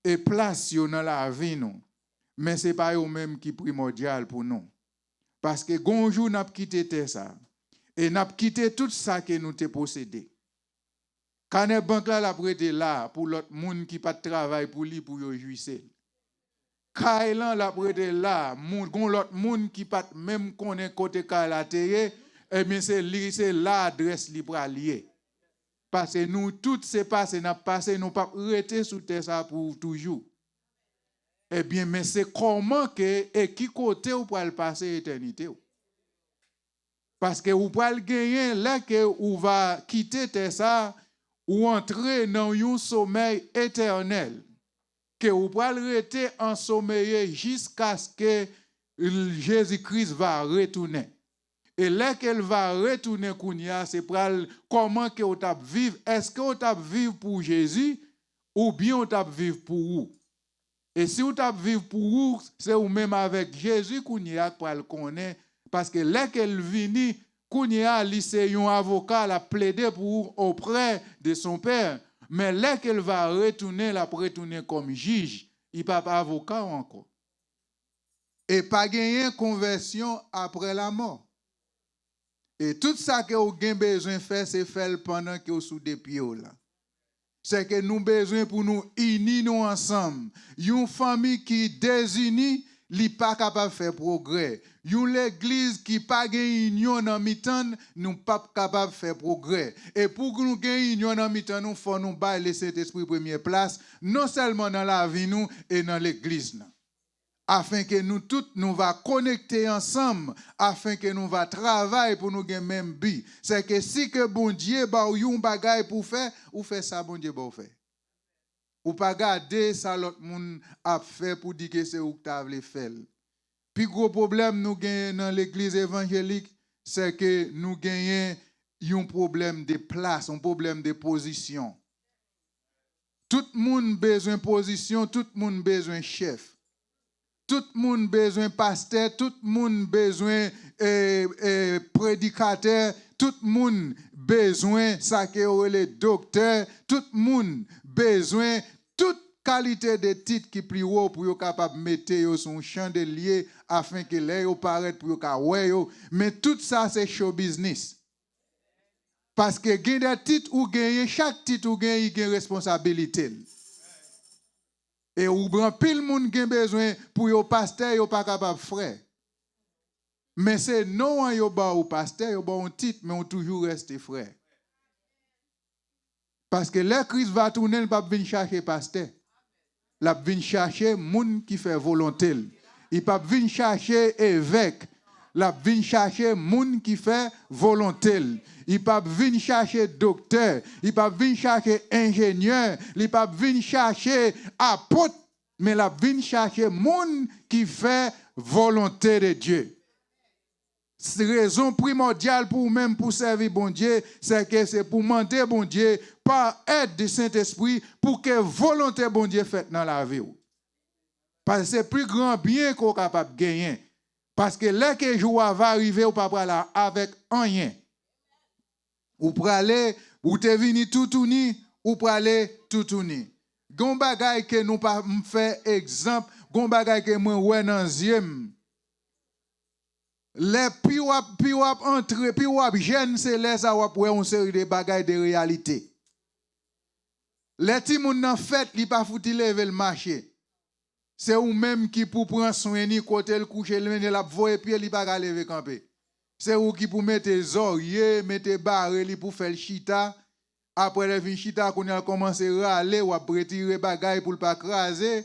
e plas yo nan lavi nou, men se pa yo menm ki primòdyal pou nou. Paske gon jou n ap kite tè sa, e n ap kite tout sa ke nou te posede. Kanè bank la, l ap rete la pou lòt moun ki pa t travay pou li pou yo jwise l. Kay lan, l ap rete la, moun, gon lòt moun ki pa t menm konnen kote kay la te ye, ebyen se li, se la adrès li pral ye. Paske nou tout se pase n ap pase, nou p ap rete sou tè sa pou toujou. Ebyen, men se kòman ke e ki kote w pral pase etènite w. Paske ou pral genyen, lè ke ou va kite tè sa, ou antre nan yon somèy etènèl, ke ou pral rete ansomeye jiskaske l, Jezi Kris va retounen. E lè ke l va retounen kounye a, se pral kòman ke w t ap viv, èske w t ap viv pou Jezi oubyen w t ap viv pou ou? E si w t ap viv pou ou, se ou menm avèk Jezi kounye a k pral konnen, paske lè ke l vini, kounye a, li se yon avoka, l ap plede pou ou auprès de son Père, men lè ke l va retounen, l ap retounen kòm jij, li p ap avoka w ankò. E pa genyen konvèsyon apre lamò. E tout sa ke w gen bezwen fè, se fè l pandan ke w sou de pye w la. Sèke nou bezwen pou nou ini nou ansanm. Yon fanmi ki dezini, li pa kapab fè pwogrè. Yon legliz ki pa gen inyon nan mitan n, nou p ap kapab fè pwogrè. E pou nou gen inyon nan mitan nou, fò nou bay Lesentespri premye plas, non sèlman nan lavi nou e nan legliz nan. Afenke nou tout nou va konekte ansanm, afenke nou va travay pou nou gen menm bi. Sèke si ke Bondye ba w yon bagay pou w fè, ou fè sa Bondye ba w fè. Ou pa gade sa lòt moun ap fè pou di ke se ou k ta vle fè l. Pi gwo pwoblèm nou genyen nan legliz evanjelik, sèke nou genyen yon pwoblèm de plas, yon pwoblèm de pozisyon. Tout moun bezwen pozisyon, tout moun bezwen chèf. Tout moun bezwen pastè, tout moun bezwen e, e, predikatè, tout moun bezwen sa ke yo rele doktè, tout moun bezwen tout kalite de tit ki pli wo pou yo kapab mete yo sou yon chandelye afenke lè yo parèt pou yo ka wè yo. Men tout sa se show business. Paske gen de tit ou genyen, chak tit ou genyen, li gen responsabilite l. E ou anpil moun gen bezwen pou yo pastè, yo pa kapab frè. Men se non an yo ba ou pastè, yo ba ou yon tit, men ou toujou reste frè. Paske lè Kris va tounen, l p ap vin chache pastè. L ap vin chache moun ki fè volonte l. Li p ap vin chache evèk. L ap vin chache moun ki fè volonte l. Li p ap vin chache doktè. Li p ap vin chache enjenyè. Li p ap vin chache apot. Men l ap vin chache moun ki fè volonte de Dye. Rezon primòdyal pou ou menm pou sèvi Bondye, se ke se pou mande Bondye, pa èd di Sentespri, pou ke volonte Bondye fèt nan lavi w. Paske se pi gran byen ke w kapab genyen. Paske lè ke jou a va rive, ou pa pral avèk anyen. Ou prale, ou te vini toutouni, ou prale toutouni. Gon bagay ke nou pa m fè egzanp, gon bagay ke mwen wè nan zye m. Lè pi w ap, pi w ap antre, pi w ap jèn, se lè sa w ap wè yon seri de bagay de reyalite. Lè timoun nan fèt, li pa fouti leve l mache. Se ou menm ki pou pran swen li, kote l kouche, l mennen l ap voye pye, li pa ka leve kanpe. Se ou ki pou mete zòrye, mete bare li pou fè l chita. Apre lè l fin chita, kounye a l kòmanse rale, w ap retire bagay pou l pa kraze.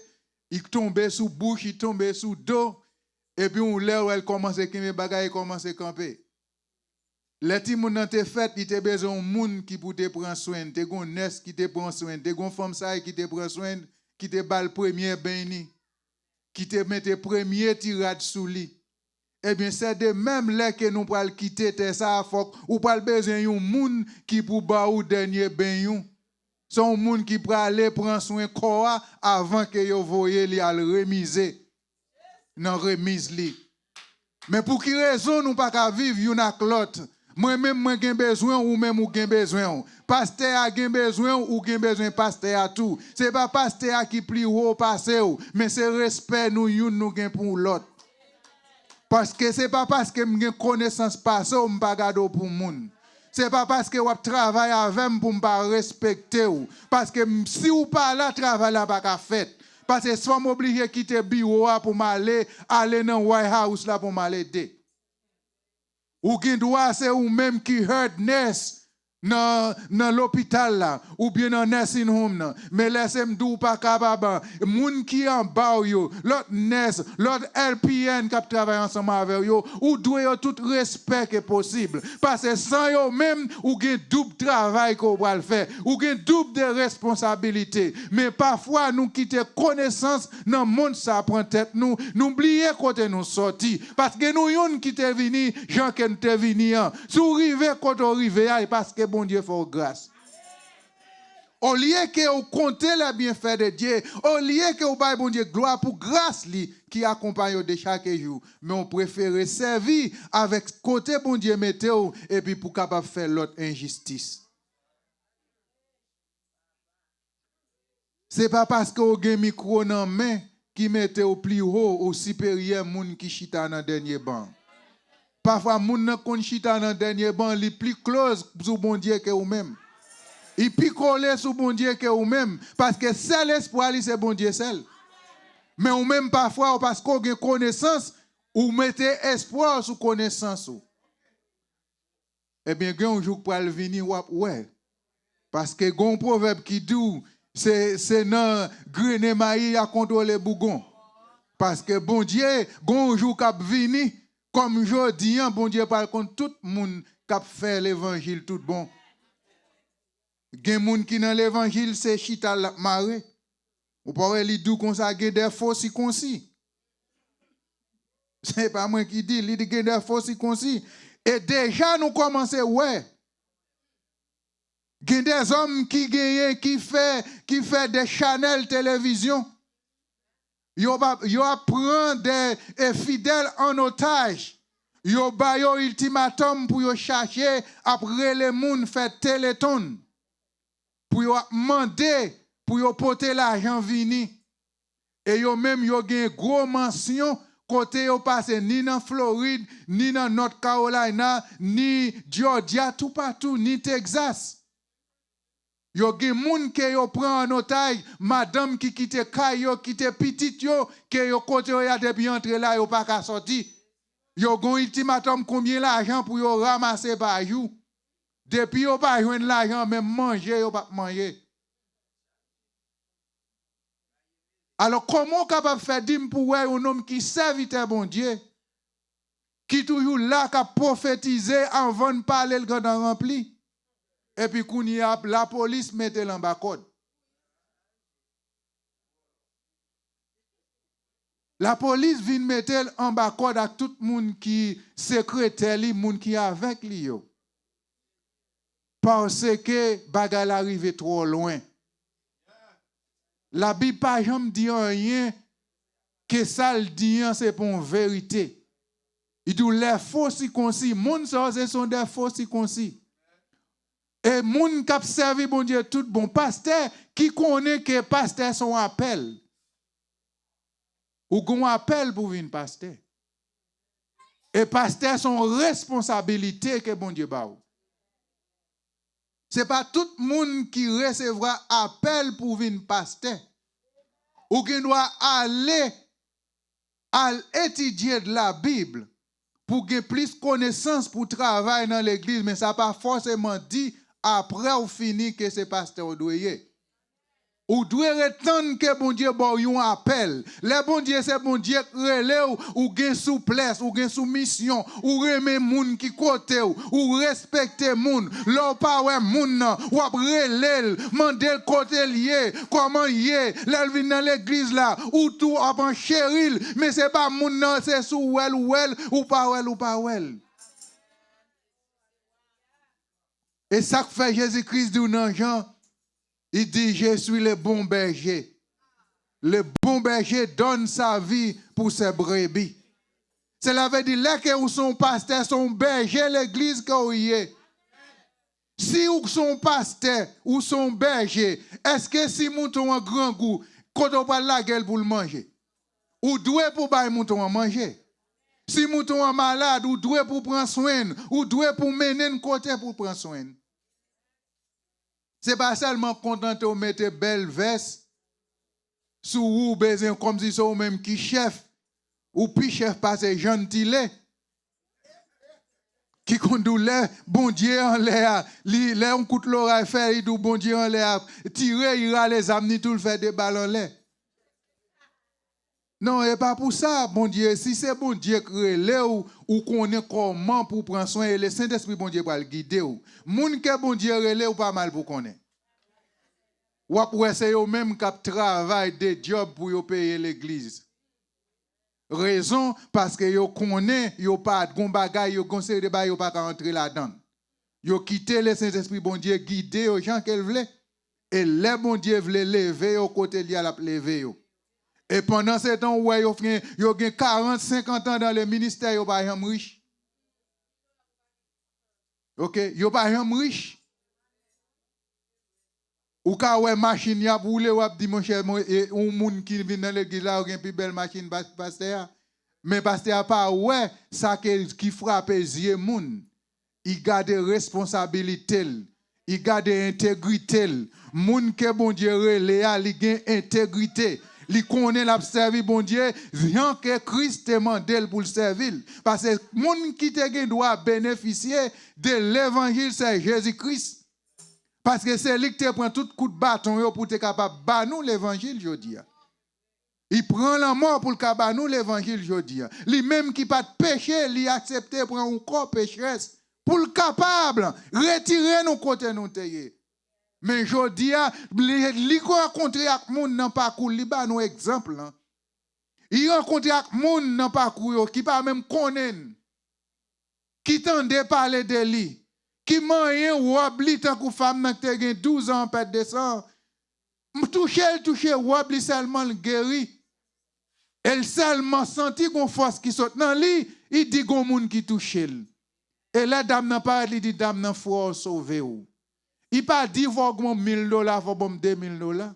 Li tonbe sou bouch, li tonbe sou do. Epi yon lè w wè l kòmanse kenbe bagay, li kòmanse kanpe. Lè timoun nan te fèt, li te bezwen yon moun ki pou te pran swen l. Te gen yon nès ki te pran swen l. Te gen yon fanm sa ki te pran swen l, ki te ba l premye beny li, ki te mete premye ti rad sou li. Ebyen, se de menm lè ke nou pral kite tè sa a, fòk ou pral bezwen yon moun ki pou ba ou dènye beny ou. Se yon moun ki prale pran swen kò a avan ke yo voye li al remize nan remiz li. Men pou ki rezon nou pa ka viv youn ak lòt? Mwen menm, mwen gen bezwen w, ou menm, ou gen bezwen w. Pastè a gen bezwen w, ou gen bezwen pastè a tou. Se pa pastè a ki pi wo pase w, men se respè nou youn nou gen pou lòt. Paske se pa paske m gen konesans pase w, m pa gade w pou moun. Se pa paske w ap travay avè m pou m pa respekte w. Paske m, si w pa la, travay la pa ka fèt. Paske swa m oblije kite biwo a pou m ale, ale nan White House la pou m al ede. Ou gen dwa se ou menm ki head nurse nan, nan lopital la, oubyen nan nursing home nan. Men lè se m di w pa kapab, moun ki anba w yo, lòt nurse, lòt L P N k ap travay ansanm avè w yo, ou dwe yo tout respè ke posib. Paske san yo menm, ou gen doub travay ke w pral fè. Ou gen doub de responsabilite. Men pafwa, nou kite konesans nan mond sa pran tèt nou, nou bliye kote nou sòti. Paske nou youn ki te vini jan ke n te vini an. Si w rive kote w rive a, e paske Bondye fè w gras. Olye ke w konte les bienfaits de Dieu, olye ke w bay Bondye glwa pou gras li ki akonpanye w de chak jou, men w prefere sèvi avèk kote Bondye mete w epi pou kapab fè lòt enjistis. Se pa paske w gen mikwo nan men ki mete w pi wo, ou siperyè moun ki chita nan dènye ban. Pafwa, moun nan konn chita nan dènye ban, li pi close sou Bondye ke ou menm. Li pi kole sou Bondye ke ou menm, paske sèl espwa li se Bondye sèl. Men ou menm pafwa, ou paske w gen konesans, ou mete espwa w sou konesans ou. Ebyen, gen yon jou k pral vini, w ap wè. Paske gen yon pwovèb ki di w, se, se nan grennen mayi y a kontwole bougon. Paske Bondye, gen yon jou k ap vini, kòm jodi an, Bondye pral konn tout moun k ap fè levanjil tout bon. Gen moun ki nan levanjil, se chita l ap mare. Ou pa wè li di w konsa, gen de fo sikonsi. Se pa mwen ki di, li di gen de fo sikonsi. E deja nou kòmanse wè. Gen de zòm ki genyen, ki fè, ki fè de chanèl televizyon. Yo pa, yo ap pran de, e, fidèl an otaj. Yo ba yo iltimatòm pou yo chache ap rele moun fè teleton. Pou yo ap mande pou yo pote lajan vini. E yo menm yo gen gwo mansyon kote yo pase ni nan Florid, ni nan North Carolina, ni Georgia, toupatou, ni Texas. Yo gen moun ke yo pran an otaj, madanm ki kite kay yo, kite pitit yo, ke yo kote yo ye a depi yo antre la, yo pa ka sòti. Yo gen yon iltimatòm konbyen lajan pou yo ranmase pa jou. Depi yo pa jwenn lajan, menm manje yo p ap manje. Alò, kòman w kapab fè di m pou w wè yon nonm ki sèvitè Bondye, ki toujou la, k ap pwofetize anvan n pale l gentan ranpli, epi kounye a, lapolis mete l anba kòd? Lapolis vin mete l anba kòd ak tout moun ki sekretè li, moun ki avèk li yo. Paske bagay la rive twò lwen. Labib pa janm di anyen ke sa l di an se pa yon verite. Li di w lè fo sikonsi, moun sa yo se son de fo sikonsi. E moun k ap sèvi Bondye tout bon, pastè ki konnen ke pastè se yon apèl. Ou gen yon apèl pou vin pastè. E pastè se yon responsabilite ke Bondye ba w. Se pa tout moun ki resevwa apèl pou vin pastè. Ou gen dwa ale, al etidye de la Bib pou gen plis konesans pou travay nan legliz, men sa pa fòseman di apre w fini ke se pastè w dwe ye. Ou dwe ret tann ke Bondye ba w yon apèl. Lè Bondye se Bondye k rele w, ou gen souplès, ou gen soumisyon, ou renmen moun ki kote w, ou respekte moun. Lè w pa wè moun nan, w ap rele l, mande l kote l ye, kòman l ye. Lè l vin nan legliz la, ou tou w ap ancheri l, men se pa moun nan, se si w wè l, ou wè l, ou pa wè l, ou pa wè l. E sa k fè Jezi Kris di w nan Jan, li di, "Je suis le bon berger. Le bon berger donne sa vie pour ses brebis." Sela vle di, lè ke ou se yon pastè, se yon bèje legliz ke ou ye. Si ou se yon pastè, ou se yon bèje, èske si mouton an grangou, kote w pral lage l pou l manje? Ou dwe pou bay mouton an manje. Si mouton an malad, ou dwe pou pran swen l, ou dwe pou mennen l kote pou pran swen l. Se pa sèlman kontante w mete bèl vès sou ou, bezwen kòmsi se ou menm ki chèf, ou pi chèf pase Jan Tile, ki konn di w lè Bondye anlè a, li, lè yon kout loray fè, li di w Bondye anlè a, tire, li rale zam ni tou, l fè de bal anlè. Non, e pa pou sa, Bondye, si se Bondye k rele w, ou konnen kòman pou w pran swen, e le Sentespri Bondye pral gide w. Moun ke Bondye rele, ou pa mal pou konnen. W ap wè se yo menm k ap travay de djòb pou yo peye legliz. Rezon, paske yo konnen yo pa gon bagay, yo gon seri de bagay yo pa ka antre ladan l. Yo kite le Sentespri Bondye gide yo jan ke l vle. E lè Bondye vle leve yo kote li a, l ap leve yo. E pandan se tan, ou wè yo gen, yo gen karant, senkant an dan le ministè, yo pa janm rich. Oke, yo pa janm rich. Ou ka wè machin y ap woule, w ap di, monchè, yon moun ki vin nan legliz la, yo gen pi bèl machin pastè a. Men pastè a pa wè sa ke, ki frape zye moun. Li gade responsabilite l. Li gade entegrite l. Moun ke Bondye rele a, li gen entegrite. Li konnen l ap sèvi Bondye jan ke Kris te mande l pou l sèvi l. Paske moun ki te gen dwa benefisye de levanjil, se Jezi Kris. Paske se li ki te pran tout kout baton yo pou te kapab ba nou levanjil jodi a. Li pran lanmò pou l ka ba nou levanjil jodi a. Li menm ki pa t peche, li aksepte pran yon kò pechès pou l kapab retire nou kote nou te ye. Men jodi a, li, li rankontre ak moun nan pakou l, li ba nou egzanp lan. Li rankontre ak moun nan pakou yo ki pa menm konnen l, ki tande pale de li, ki manyen wòb li tankou fanm nan ki te gen douz an an pèt de san. M touche l, touche wòb li sèlman, l geri. E l sèlman santi gon fòs ki sot nan li, li di gon moun ki touche l. E lè dam nan parèt, li di dam nan, frè w sove w. Li pa di fò w ban m mil dola, fò w ban m de mil dola.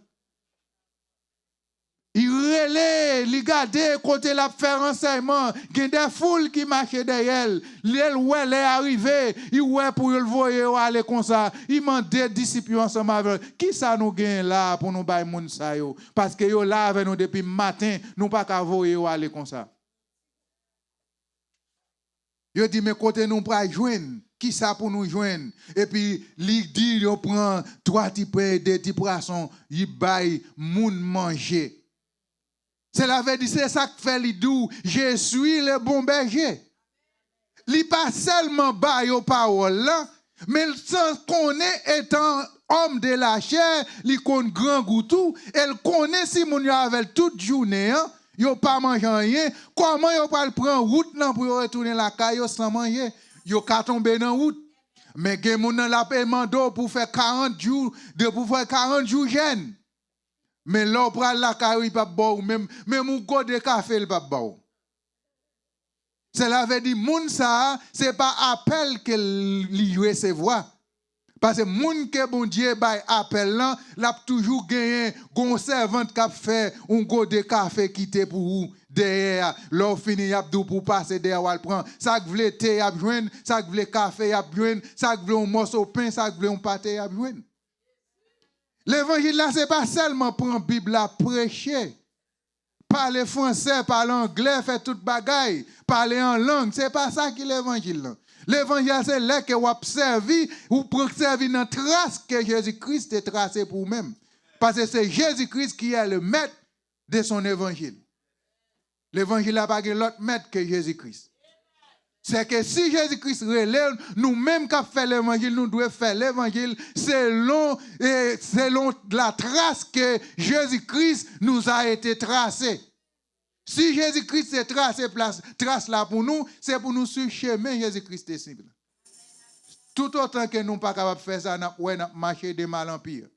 Li rele, li gade kote l ap fè ransèyman. Gen de foul ki mache dèyè l. Lè l wè lè a rive, li wè pou yo l voye yo ale konsa. Li mande disip yo ansanm avè l, "Kisa nou genyen la a pou nou bay moun sa yo? Paske yo la avè nou depi maten, nou pa ka voye yo ale konsa." Yo di, "Men kote nou pral jwenn? Kisa pou nou jwenn?" Epi li di yo pran twa ti pen e de ti pwason, li bay moun manje. Sela vle di, se sa k fè li di w, "Je suis le bon berger." Li pa sèlman ba yo pawòl la, men l san konnen, etan homme de la chair, li konn grangou tou, e l konnen si moun yo avè l tout jounen an, yo pa manje anyen, kòman yo pral pran wout lan pou yo retounen lakay yo san manje? Yo ka tonbe nan wout. Men gen moun nan l ap mande w pou w fè karant jou, de pou w fè karant jou jèn. Men lè w pral lakay ou, li p ap ba w menm, menm yon gode kafe, li p ap ba w. Sela vle di, moun sa a, se pa apèl ke l, li resevwa. Paske moun ke Bondye bay apèl lan, l ap toujou genyen gon sèvant k ap fè yon gode kafe kite pou ou dèyè a. Lè w fini, y ap di w pou w pase dèyè a, w al pran. Sa k vle te, y ap jwenn. Sa k vle kafe, y ap jwenn. Sa k vle yon mòso pen, sa k vle yon pate, y ap jwenn. Levanjil la, se pa sèlman pran Bib la, preche, pale fransè, pale anglè, fè tout bagay, pale an lang. Se pa sa ki levanjil lan. Levanjil la, se lè ke w ap sèvi, ou pran sèvi nan tras ke Jezi Kris te trase pou ou menm. Paske se Jezi Kris ki est le maître de son évangile. Levanjil la pa gen lòt mèt ke Jezi Kris. Se ke si Jezi Kris rele n, nou menm k ap fè levanjil, nou dwe fè levanjil selon, e, selon la tras ke Jezi Kris nous a été tracé. Si Jezi Kris te trase plas, tras la pou nou, se pou nou swiv chemen Jezi Kris te swiv la. Toutotan ke nou pa kapab fè sa, n ap wè n ap mache de mal en pire.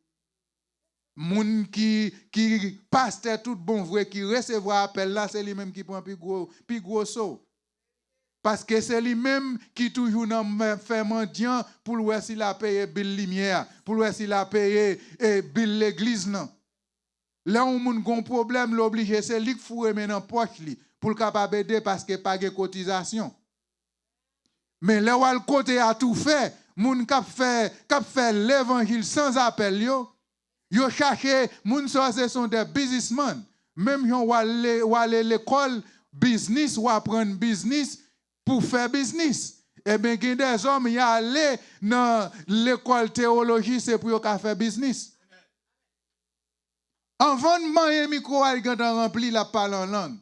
Moun ki, ki pastè tout bon vre, ki resevwa apèl la, se li menm ki pran pi gwo, pi gwo so. Paske se li menm ki toujou nan men, fè mandyan pou l wè si l a peye bil limyè a, pou l wè si l a peye, e, bil legliz lan. Lè yon moun gon pwoblèm, l oblije se li k foure men nan pòch li pou l kapab ede paske pa gen kotizasyon. Men lè w al kote atoufè, moun k ap fè, k ap fè levanjil san apèl yo, yo chache moun sa yo, se son de biznismann. Menm jan w ale, w ale lekòl biznis, w aprann biznis pou fè biznis. Ebyen, gen dèzòm, y ale nan lekòl teyoloji, se pou yo ka fè biznis. Anvan n manyen mikwo a, li gentan ranpli, l ap pale an lang.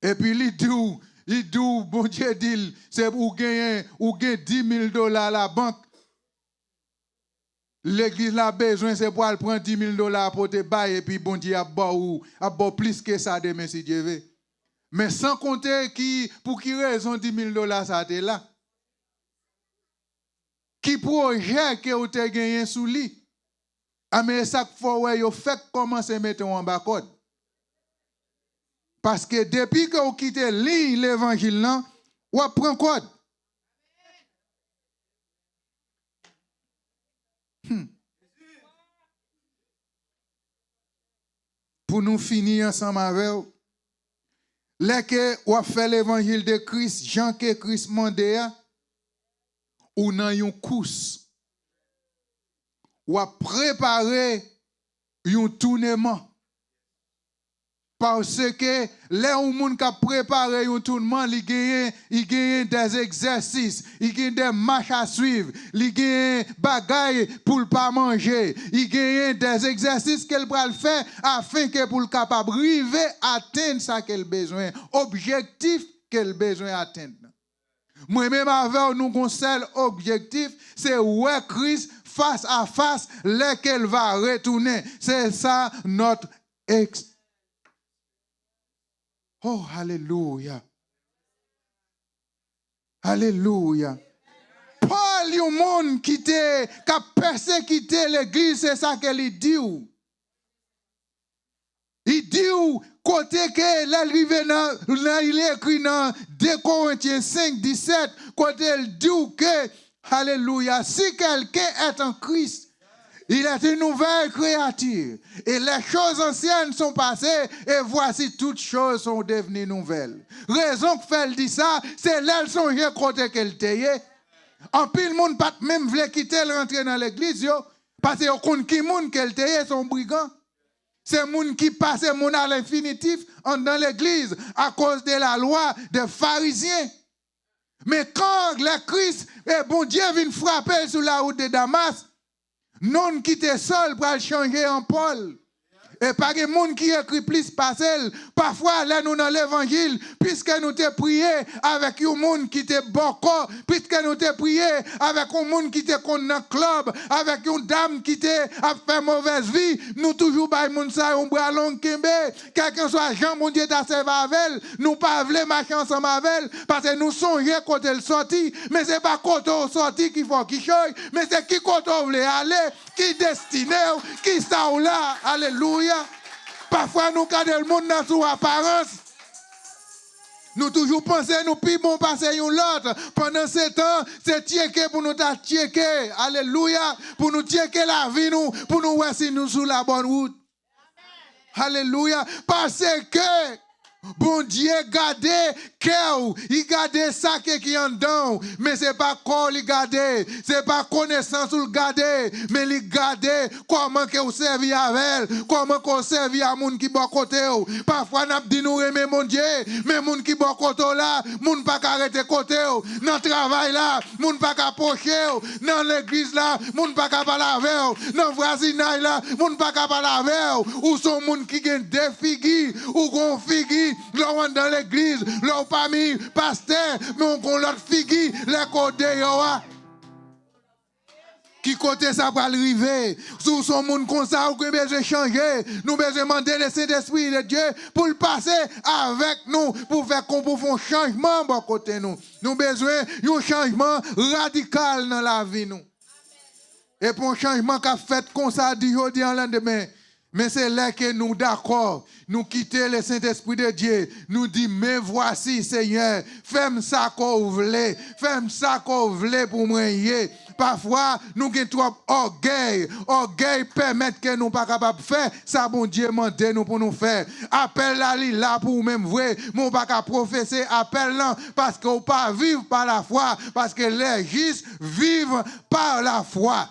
Epi li di w, li di w, Bondye di l, se ou genyen, ou gen di mil dola labank. Legliz la bezwen, se pou al pran di mil dola a pote bay, epi Bondye ap ba w, ap ba w plis ke sa demen, si Dye ve. Men san konte ki, pou ki rezon di mil dola sa te la. Ki pwojè ke w te genyen sou li? A, men e sa k fè w wè yo fèk kòmanse mete w anba kòd. Paske depi ke w kite liy levanjil lan, w ap pran kòd. Hmm. Pou nou fini ansanm avè w, lè ke w ap fè levanjil de Kris, jan ke Kris mande a, ou nan yon kous. w ap prepare yon touneman. Paske lè yon moun k ap prepare yon touneman, li genyen, li genyen dè egzèsis, li genyen dè mach a swiv, li genyen bagay pou l pa manje, li genyen dè egzèsis ke l pral fè afenke pou l kapab rive atenn sa ke l bezwen, objektif ke l bezwen atenn nan. Mwen menm avè w, nou gon sèl objektif, se wè Kris fas a fas lè ke l va retounen. Se sa nòt eks. Oh, alelouya. Alelouya. Pòl, yon moun ki te, k ap pèsekite legliz, se sa ke li di w. Li di w kote ke lè l rive nan, nan, li ekri nan de Korentyen senk disèt, kote l di w ke, alelouya, si quelqu'un est en Christ, il est une nouvelle créature. Et les choses anciennes sont passées, et voici toutes choses sont devenues nouvelles. Rezon k fè l di sa, se lè l sonje kote ke l te ye. Anpil moun pa t menm vle kite l rantre nan legliz yo, paske yo konn ki moun ke l te ye, se yon brigan. Se moun ki pase moun a lenfinitif anndan legliz akoz de la lwa de Farizyen. Men kan lè Kris e Bondye vin frape l sou lawout de Damas, non l ki te Sòl pral chanje an Pòl. E pa gen moun ki ekri plis pase l. Pafwa, lè nou nan levanjil, piske nou te priye avèk yon moun ki te bòkò, piske nou te priye avèk yon moun ki te konn nan klèb, avèk yon dam ki te ap fè movèz vi, nou toujou bay moun sa yon bra long kenbe. Kèlkeswa jan Bondye ta sèvi avè l, nou pa vle mache ansanm avè l, paske nou sonje kote l sòti. Men se pa kote w sòti ki fè w kichoy, men se ki kote w vle ale, ki destine w, ki sa w la. Alelouya. Pafwa nou gade l moun nan sou aparans. Nou toujou panse nou pi bon pase yon lòt. Pandan se tan, se tcheke pou nou ta tcheke. Alelouya. Pou nou tcheke lavi nou, pou nou wè si nou sou la bòn wout. Alelouya. Paske Bondye gade kè w, li gade sa ke ki anndan w. Men se pa kò w li gade, se pa konesans ou l gade, men li gade kòman ke w sèvi avè l, kòman ke w sèvi a moun ki bò kote w. Pafwa n ap di nou renmen Bondye, men moun ki bò kote w la, moun pa ka rete kote w. Nan travay la, moun pa ka pwoche w. Nan legliz la, moun pa ka pale avè w. Nan vwazinay la, moun pa ka pale avè w. Ou se yon moun ki gen de figi. Ou gon figi lè w anndan legliz, lè w pami pastè, men w gon lòt figi lè ke w deyò a. Ki kote sa pral rive? Si w se yon moun konsa, ou gen bezwen chanje. Nou bezwen mande le Sentespri de Dye pou l pase avèk nou, pou fè kon, pou fè yon chanjman bò kote nou. Nou bezwen yon chanjman radikal nan lavi nou. E pa yon chanjman k ap fèt konsa di jodi an landemen. Men se lè ke nou dakò, nou kite le Sentespri de Dye, nou di, "Me voici, Senyè, fè m sa ke w vle, fè m sa ke w vle pou mwen ye." Pafwa, nou gen twòp ògèy. Ògèy pèmèt ke nou pa kapab fè sa Bondye mande nou pou nou fè. Apèl la, li la pou ou menm vre, men w pa ka pwofese apèl lan, paske w pa viv pa lafwa, paske le juste vivent par la foi.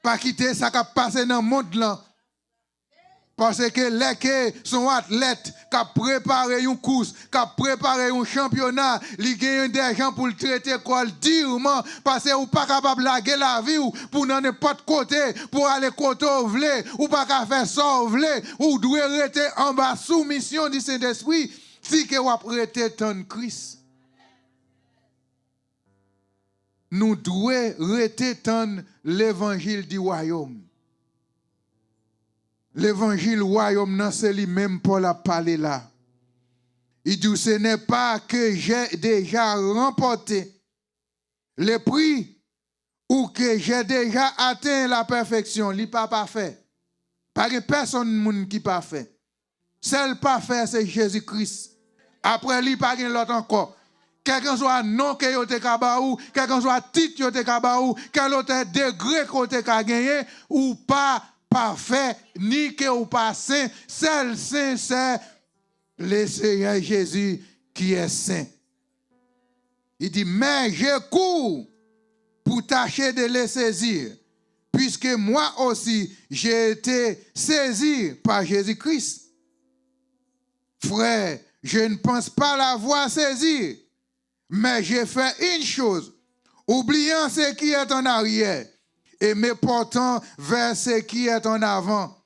Pa kite sa k ap pase nan mond lan. Paske lè ke se yon atlèt k ap prepare yon kous, k ap prepare yon chanpyona, li genyen de jan pou l trete kò l diman, paske ou pa kapab lage lavi w pou nan nenpòt kote, pou ale kote w vle, ou pa ka fè sa w vle, ou dwe rete anba soumisyon di Sentespri, si ke w ap rete tann Kris. Nou dwe rete tann levanjil di wayòm. Levanjil wayòm nan, se li menm Pòl ap pale la. Li di w, "Ce n'est pas que j'ai déjà remporté le prix ou que j'ai déjà atteint la perfection." Li pa pafè. Pa gen pèsonn moun ki pafè. Sèl pafè se Jezi Kris. Apre li, pa gen lòt ankò. Kèlkeswa non ke yo te ka ba ou, kèlkeswa tit yo te ka ba ou, kèlkeswa degre ke w te ka genyen, ou pa pafè, ni ke ou pa sen. Sèl sen, se le Seigneur Jésus qui est saint. Li di, "Mais je cours pour tâcher de le saisir, puisque moi aussi j'ai été saisi par Jésus-Christ. Frère, je ne pense pas l'avoir saisi, mais j'ai fait une chose, oubliant ce qui est en arrière et me portant vers ce qui est en avant.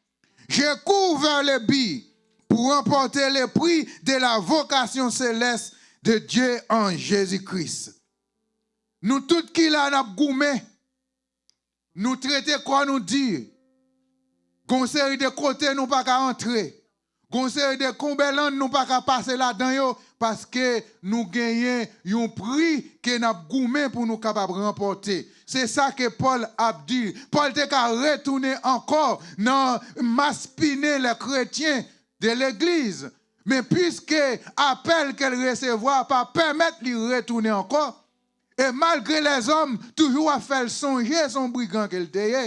Je cours vers le but pour remporter le prix de la vocation céleste de Dieu en Jésus-Christ. Nou tout ki la n ap goumen. Nou trete kò nou di. Gon seri de kote nou pa ka antre. Gon seri de konbèlann nou pa ka pase ladan yo paske nou genyen yon pri ke n ap goumen pou nou kapab ranpòte. Se sa ke Pòl ap di. Pòl te ka retounen ankò nan maspinen lè kretyen de legliz. Men piske apèl ke l resevwa pa pèmèt li retounen ankò, e malgre lèzòm toujou ap fè l sonje se yon brigan ke l te ye,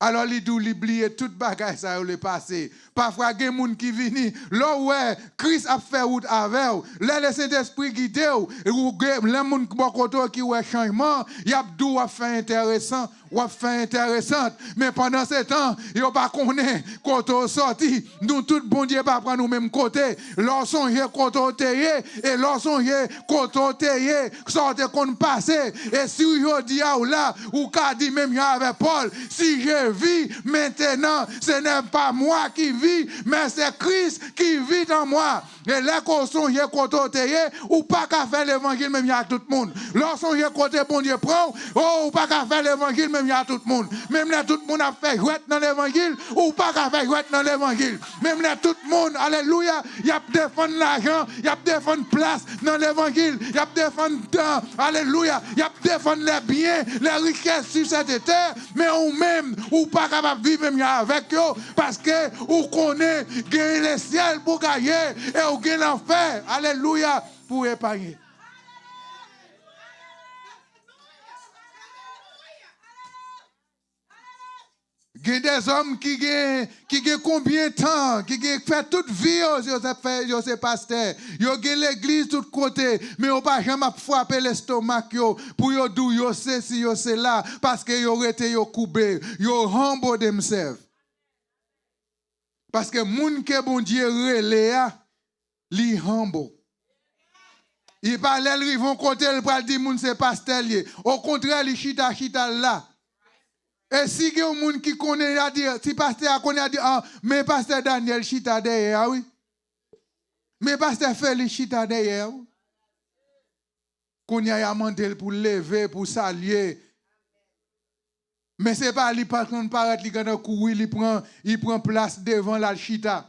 alò li di w li bliye tout bagay sa yo lepase. Pafwa gen moun ki vini, lè w wè Kris ap fè wout avè w, lè Lesentespri gide w, ou gen, lè moun bò kote w ki wè chanjman, y ap di w w ap fè enteresan, w ap fè enteresan. Men pandansetan, yo pa konnen kote w sòti. Nou tout, Bondye pa pran nou menm kote. Lè w sonje kote w te ye, e lè w sonje kote w te ye, sa w te konn pase, e si w jodi a w la, ou ka di menm jan avè Pòl, si je vis maintenant, ce n'est pas moi qui vis, mais c'est Christ qui vit en moi. E lè ke w sonje kote w te ye, ou pa ka fè levanjil menm jan ak tout moun. Lè w sonje kote Bondye pran w, o, ou pa ka fè levanjil menm jan ak tout moun. Menm lè tout moun ap fè jwèt nan levanjil, ou pa ka fè jwèt nan levanjil. Menm lè tout moun, alelouya, y ap defann lajan, y ap defann plas nan levanjil, y ap defann tan, alelouya, y ap defann les biens, les richesses sur cette terre, men ou menm, ou pa kapab viv menm jan avèk yo, paske ou konnen gen lesyèl pou gaye e ou gen lanfè, alelouya, pou epaye. Gen dèzòm ki gen, ki gen konbyen tan, ki gen fè tout vi yo, yo se fè, yo se pastè. Yo gen legliz tout kote, men yo pa janm ap frape lestomak yo pou yo di w yo sesi, yo sela, paske yo rete yo koube, yo humble themselves. Paske moun ke Bondye rele a, li humble. Li pa lè l rive yon kote, l pral di moun se pastè l ye. Okontrè, li chita, chita l la. E si gen yon moun ki konnen, y a di, si pastè a konnen, y a di, ah, men pastè Daniel chita dèyè a, wi. Men pastè Felix chita dèyè a, wi. Kounye a, y a mande l pou l leve, pou salye. Men se pa li pa konn parèt, li gentan kouri, li pran, li pran plas devan l al chita.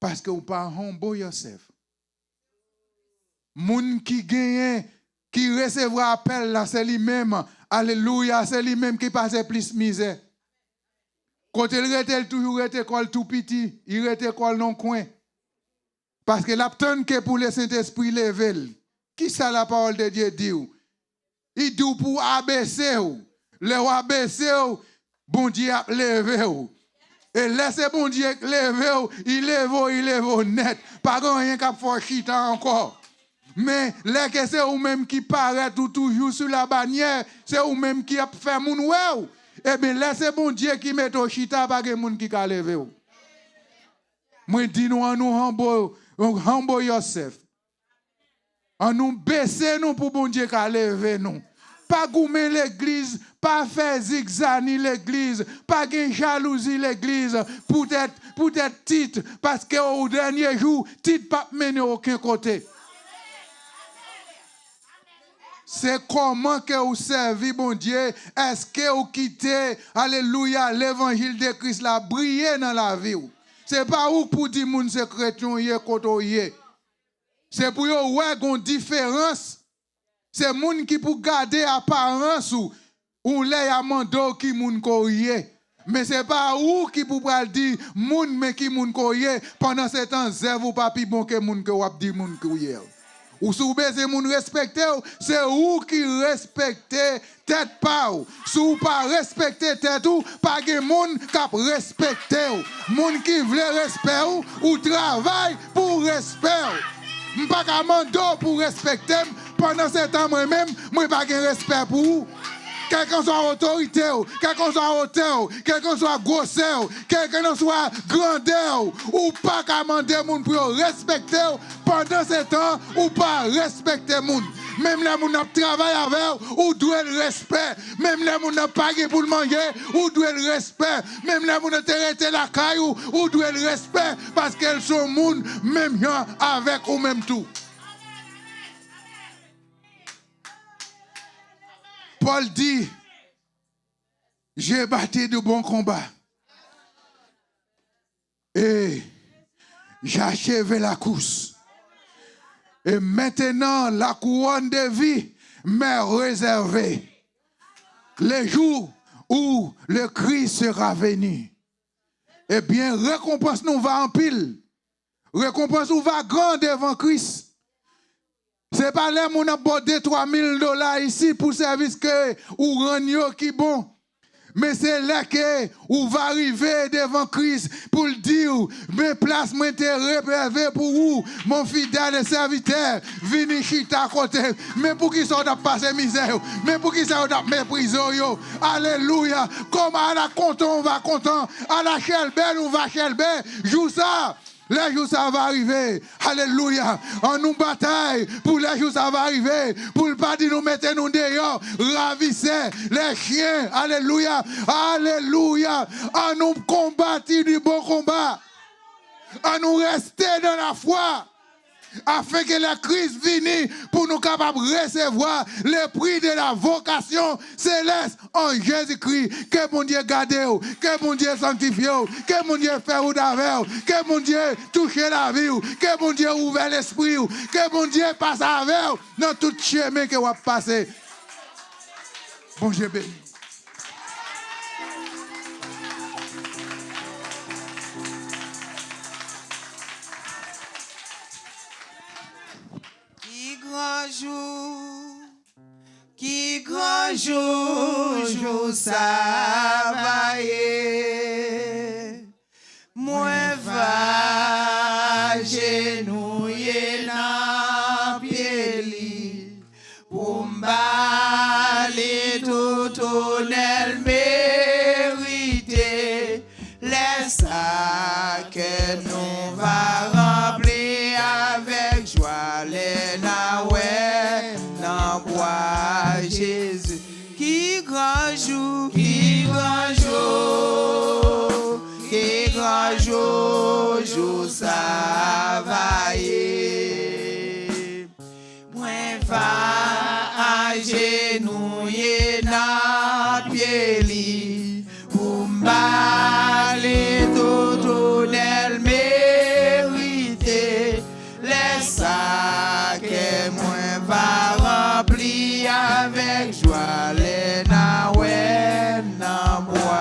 Paske ou pa humble yourself. Moun ki genyen, ki resevwa apèl la, se li menm, alelouya, se li menm ki pase plis mizè. Kote l rete, l toujou rete kò l tou piti, li rete kò l nan kwen. Paske l ap tann ke pou Lesentespri leve l. Kisa la parole de Dieu di w? Li di w pou w abese w. Lè w abese w, Bondye ap leve w. E lè se Bondye k leve w, li leve w, li leve w nèt. Pa gen anyen k ap fè w chita ankò. Men, lè ke se ou menm ki parèt ou toujou sou labanyè, se ou menm ki ap fè moun wè w. Ebyen, lè se Bondye ki mete w chita, pa gen moun ki ka leve w. Mwen di nou, ann nou humble, humble yourself. Ann nou bese nou pou Bondye ka leve nou. Pa goumen legliz, pa fè zigzani legliz, pa gen jalouzi legliz, poutèt, poutèt tit, paske o dènye jou, tit p ap mennen w okenn kote. Se kòman ke ou sèvi Bondye, èske ou kite, alelouya, levanjil de Kris la briye nan lavi w. Se pa ou k pou di moun se kretyen w ye kote w ye. Se pou yo wè gon diferans. Se moun ki pou gade aparans ou, ou lè y a mande w ki moun ke w ye. Men se pa ou ki pou pral di moun men ki moun ke w ye, pandan se tan zèv ou pa pi bon ke moun ke w ap di moun ke w ye. Ou si w bezwen moun respekte w, se ou ki respekte tèt pa w. Si w pa respekte tèt ou, pa gen moun k ap respekte w. Moun ki vle respè w, ou travay pou respè w. M pa ka mande w pou w respekte m, Pandan se tan, mwen menm, mwen pa gen respè pou ou. Kèlkanswa otorite w, kèlkanswa wotè w, kèlkanswa gwosè w, kèlkanswa grandè w, ou pa ka mande moun pou yo respekte w. Pandan se tan, ou pa respekte moun. Menm lè moun nan ap travay avè w, ou dwe l respè. Menm lè moun nan pa gen pou l manje, ou dwe l respè. Menm lè moun nan te rete lakay ou, ou dwe l respè, paske l se yon moun menm jan avèk ou menm tou. Pòl di, J'ai battu de bons combats. Et j'ai achevé la course. Et maintenant, la couronne de vie m'est réservée. Le jour où le Christ sera venu. Ebyen, rekonpans nou va anpil. Rekonpans ou va gran devan Kris. Se pa lè moun ap ba w de twa mil dola isi pou sèvis ke ou rann yo ki bon. Men se lè ke ou va rive devan Kris pou l di w, men plas mwen te rezève pou ou, mon fidèl sèvitè, vini chita kote m. Men poukisa w t ap pase mizè yo? Men poukisa yo t ap meprize w yo? Alelouya! Kòm ala kontan ou va kontan, ala chèlbè ou va chèlbè, jou sa, lè jou sa va rive. Alelouya! An nou batay pou lè jou sa va rive, pou l pa di nou mete nou deyò, ravisè, lè chen. Alelouya! Alelouya! An nou konbati di bon konba. An nou reste dans la foi. Afin que le Christ vini pou nou kapab resevwa le prix de la vocation céleste en Jésus-Christ. Ke Bondye gade w, ke Bondye sanktifye w, ke Bondye fè wout avè w, ke Bondye touche lavi w, ke Bondye ouvè lespri w, ke Bondye pase avè w nan tout chemen ke w ap pase. Bondye beni. Ki gran jou, ki gran jou, jou sa va ye. Mwen va ajenouye nan pye li, pou m ba li tout onè l merite. Lè sa, kè nou va ranpli avèk jwa, lè n a wè nan bwa Jezi. Ki gran jou, ki gran jou, ki gran jou, jou sa va ye. Mwen va ajenouye nan pye li, pou m ba li tout onè l merite. Lè sa, kè mwen va ranpli avèk jwa, lè n a wè m nan bwa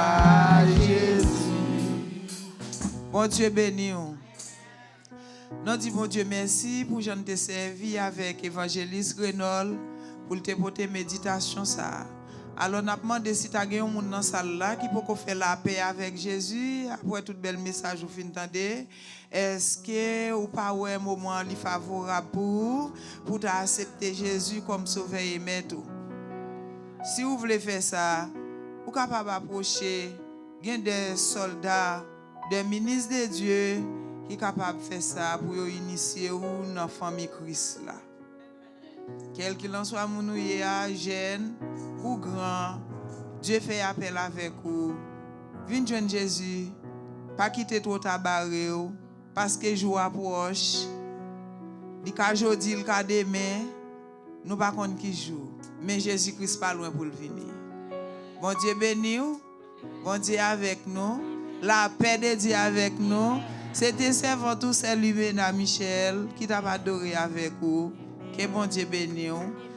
Jezi. Bondye beni w. Nou di Bondye mèsi pou jan n te sèvi avèk evanjelis Renòl pou l te pote meditasyon sa a. Alò, n ap mande si ta gen yon moun nan sal la ki poko fè lapè avèk Jezi, apre tout bèl mesaj ou fin tande, èske ou pa wè moman an li favorab pou ou, pou w ta aksepte Jezi kòm Sovè e Mèt ou? Si ou vle fè sa, ou kapab apwoche, gen de sòlda, de minis de Dye ki kapab fè sa pou yo inisye ou nan fanmi Kris la. Kèlkilanswa moun ou ye a, jèn ou gran, Dye fè apèl avèk ou. Vin jwenn Jezi. Pa kite twò ta bare w, paske jou a pwòch. Li ka jodi, li ka demen. Nou pa konn ki jou, men Jezi Kris pa lwen pou l vini. Bondye beni w. Bondye avèk nou. Lapè de Dye avèk nou. Se te sèvant ou, sè Limena Michel, ki t ap adore avèk ou. Ke Bondye beni w.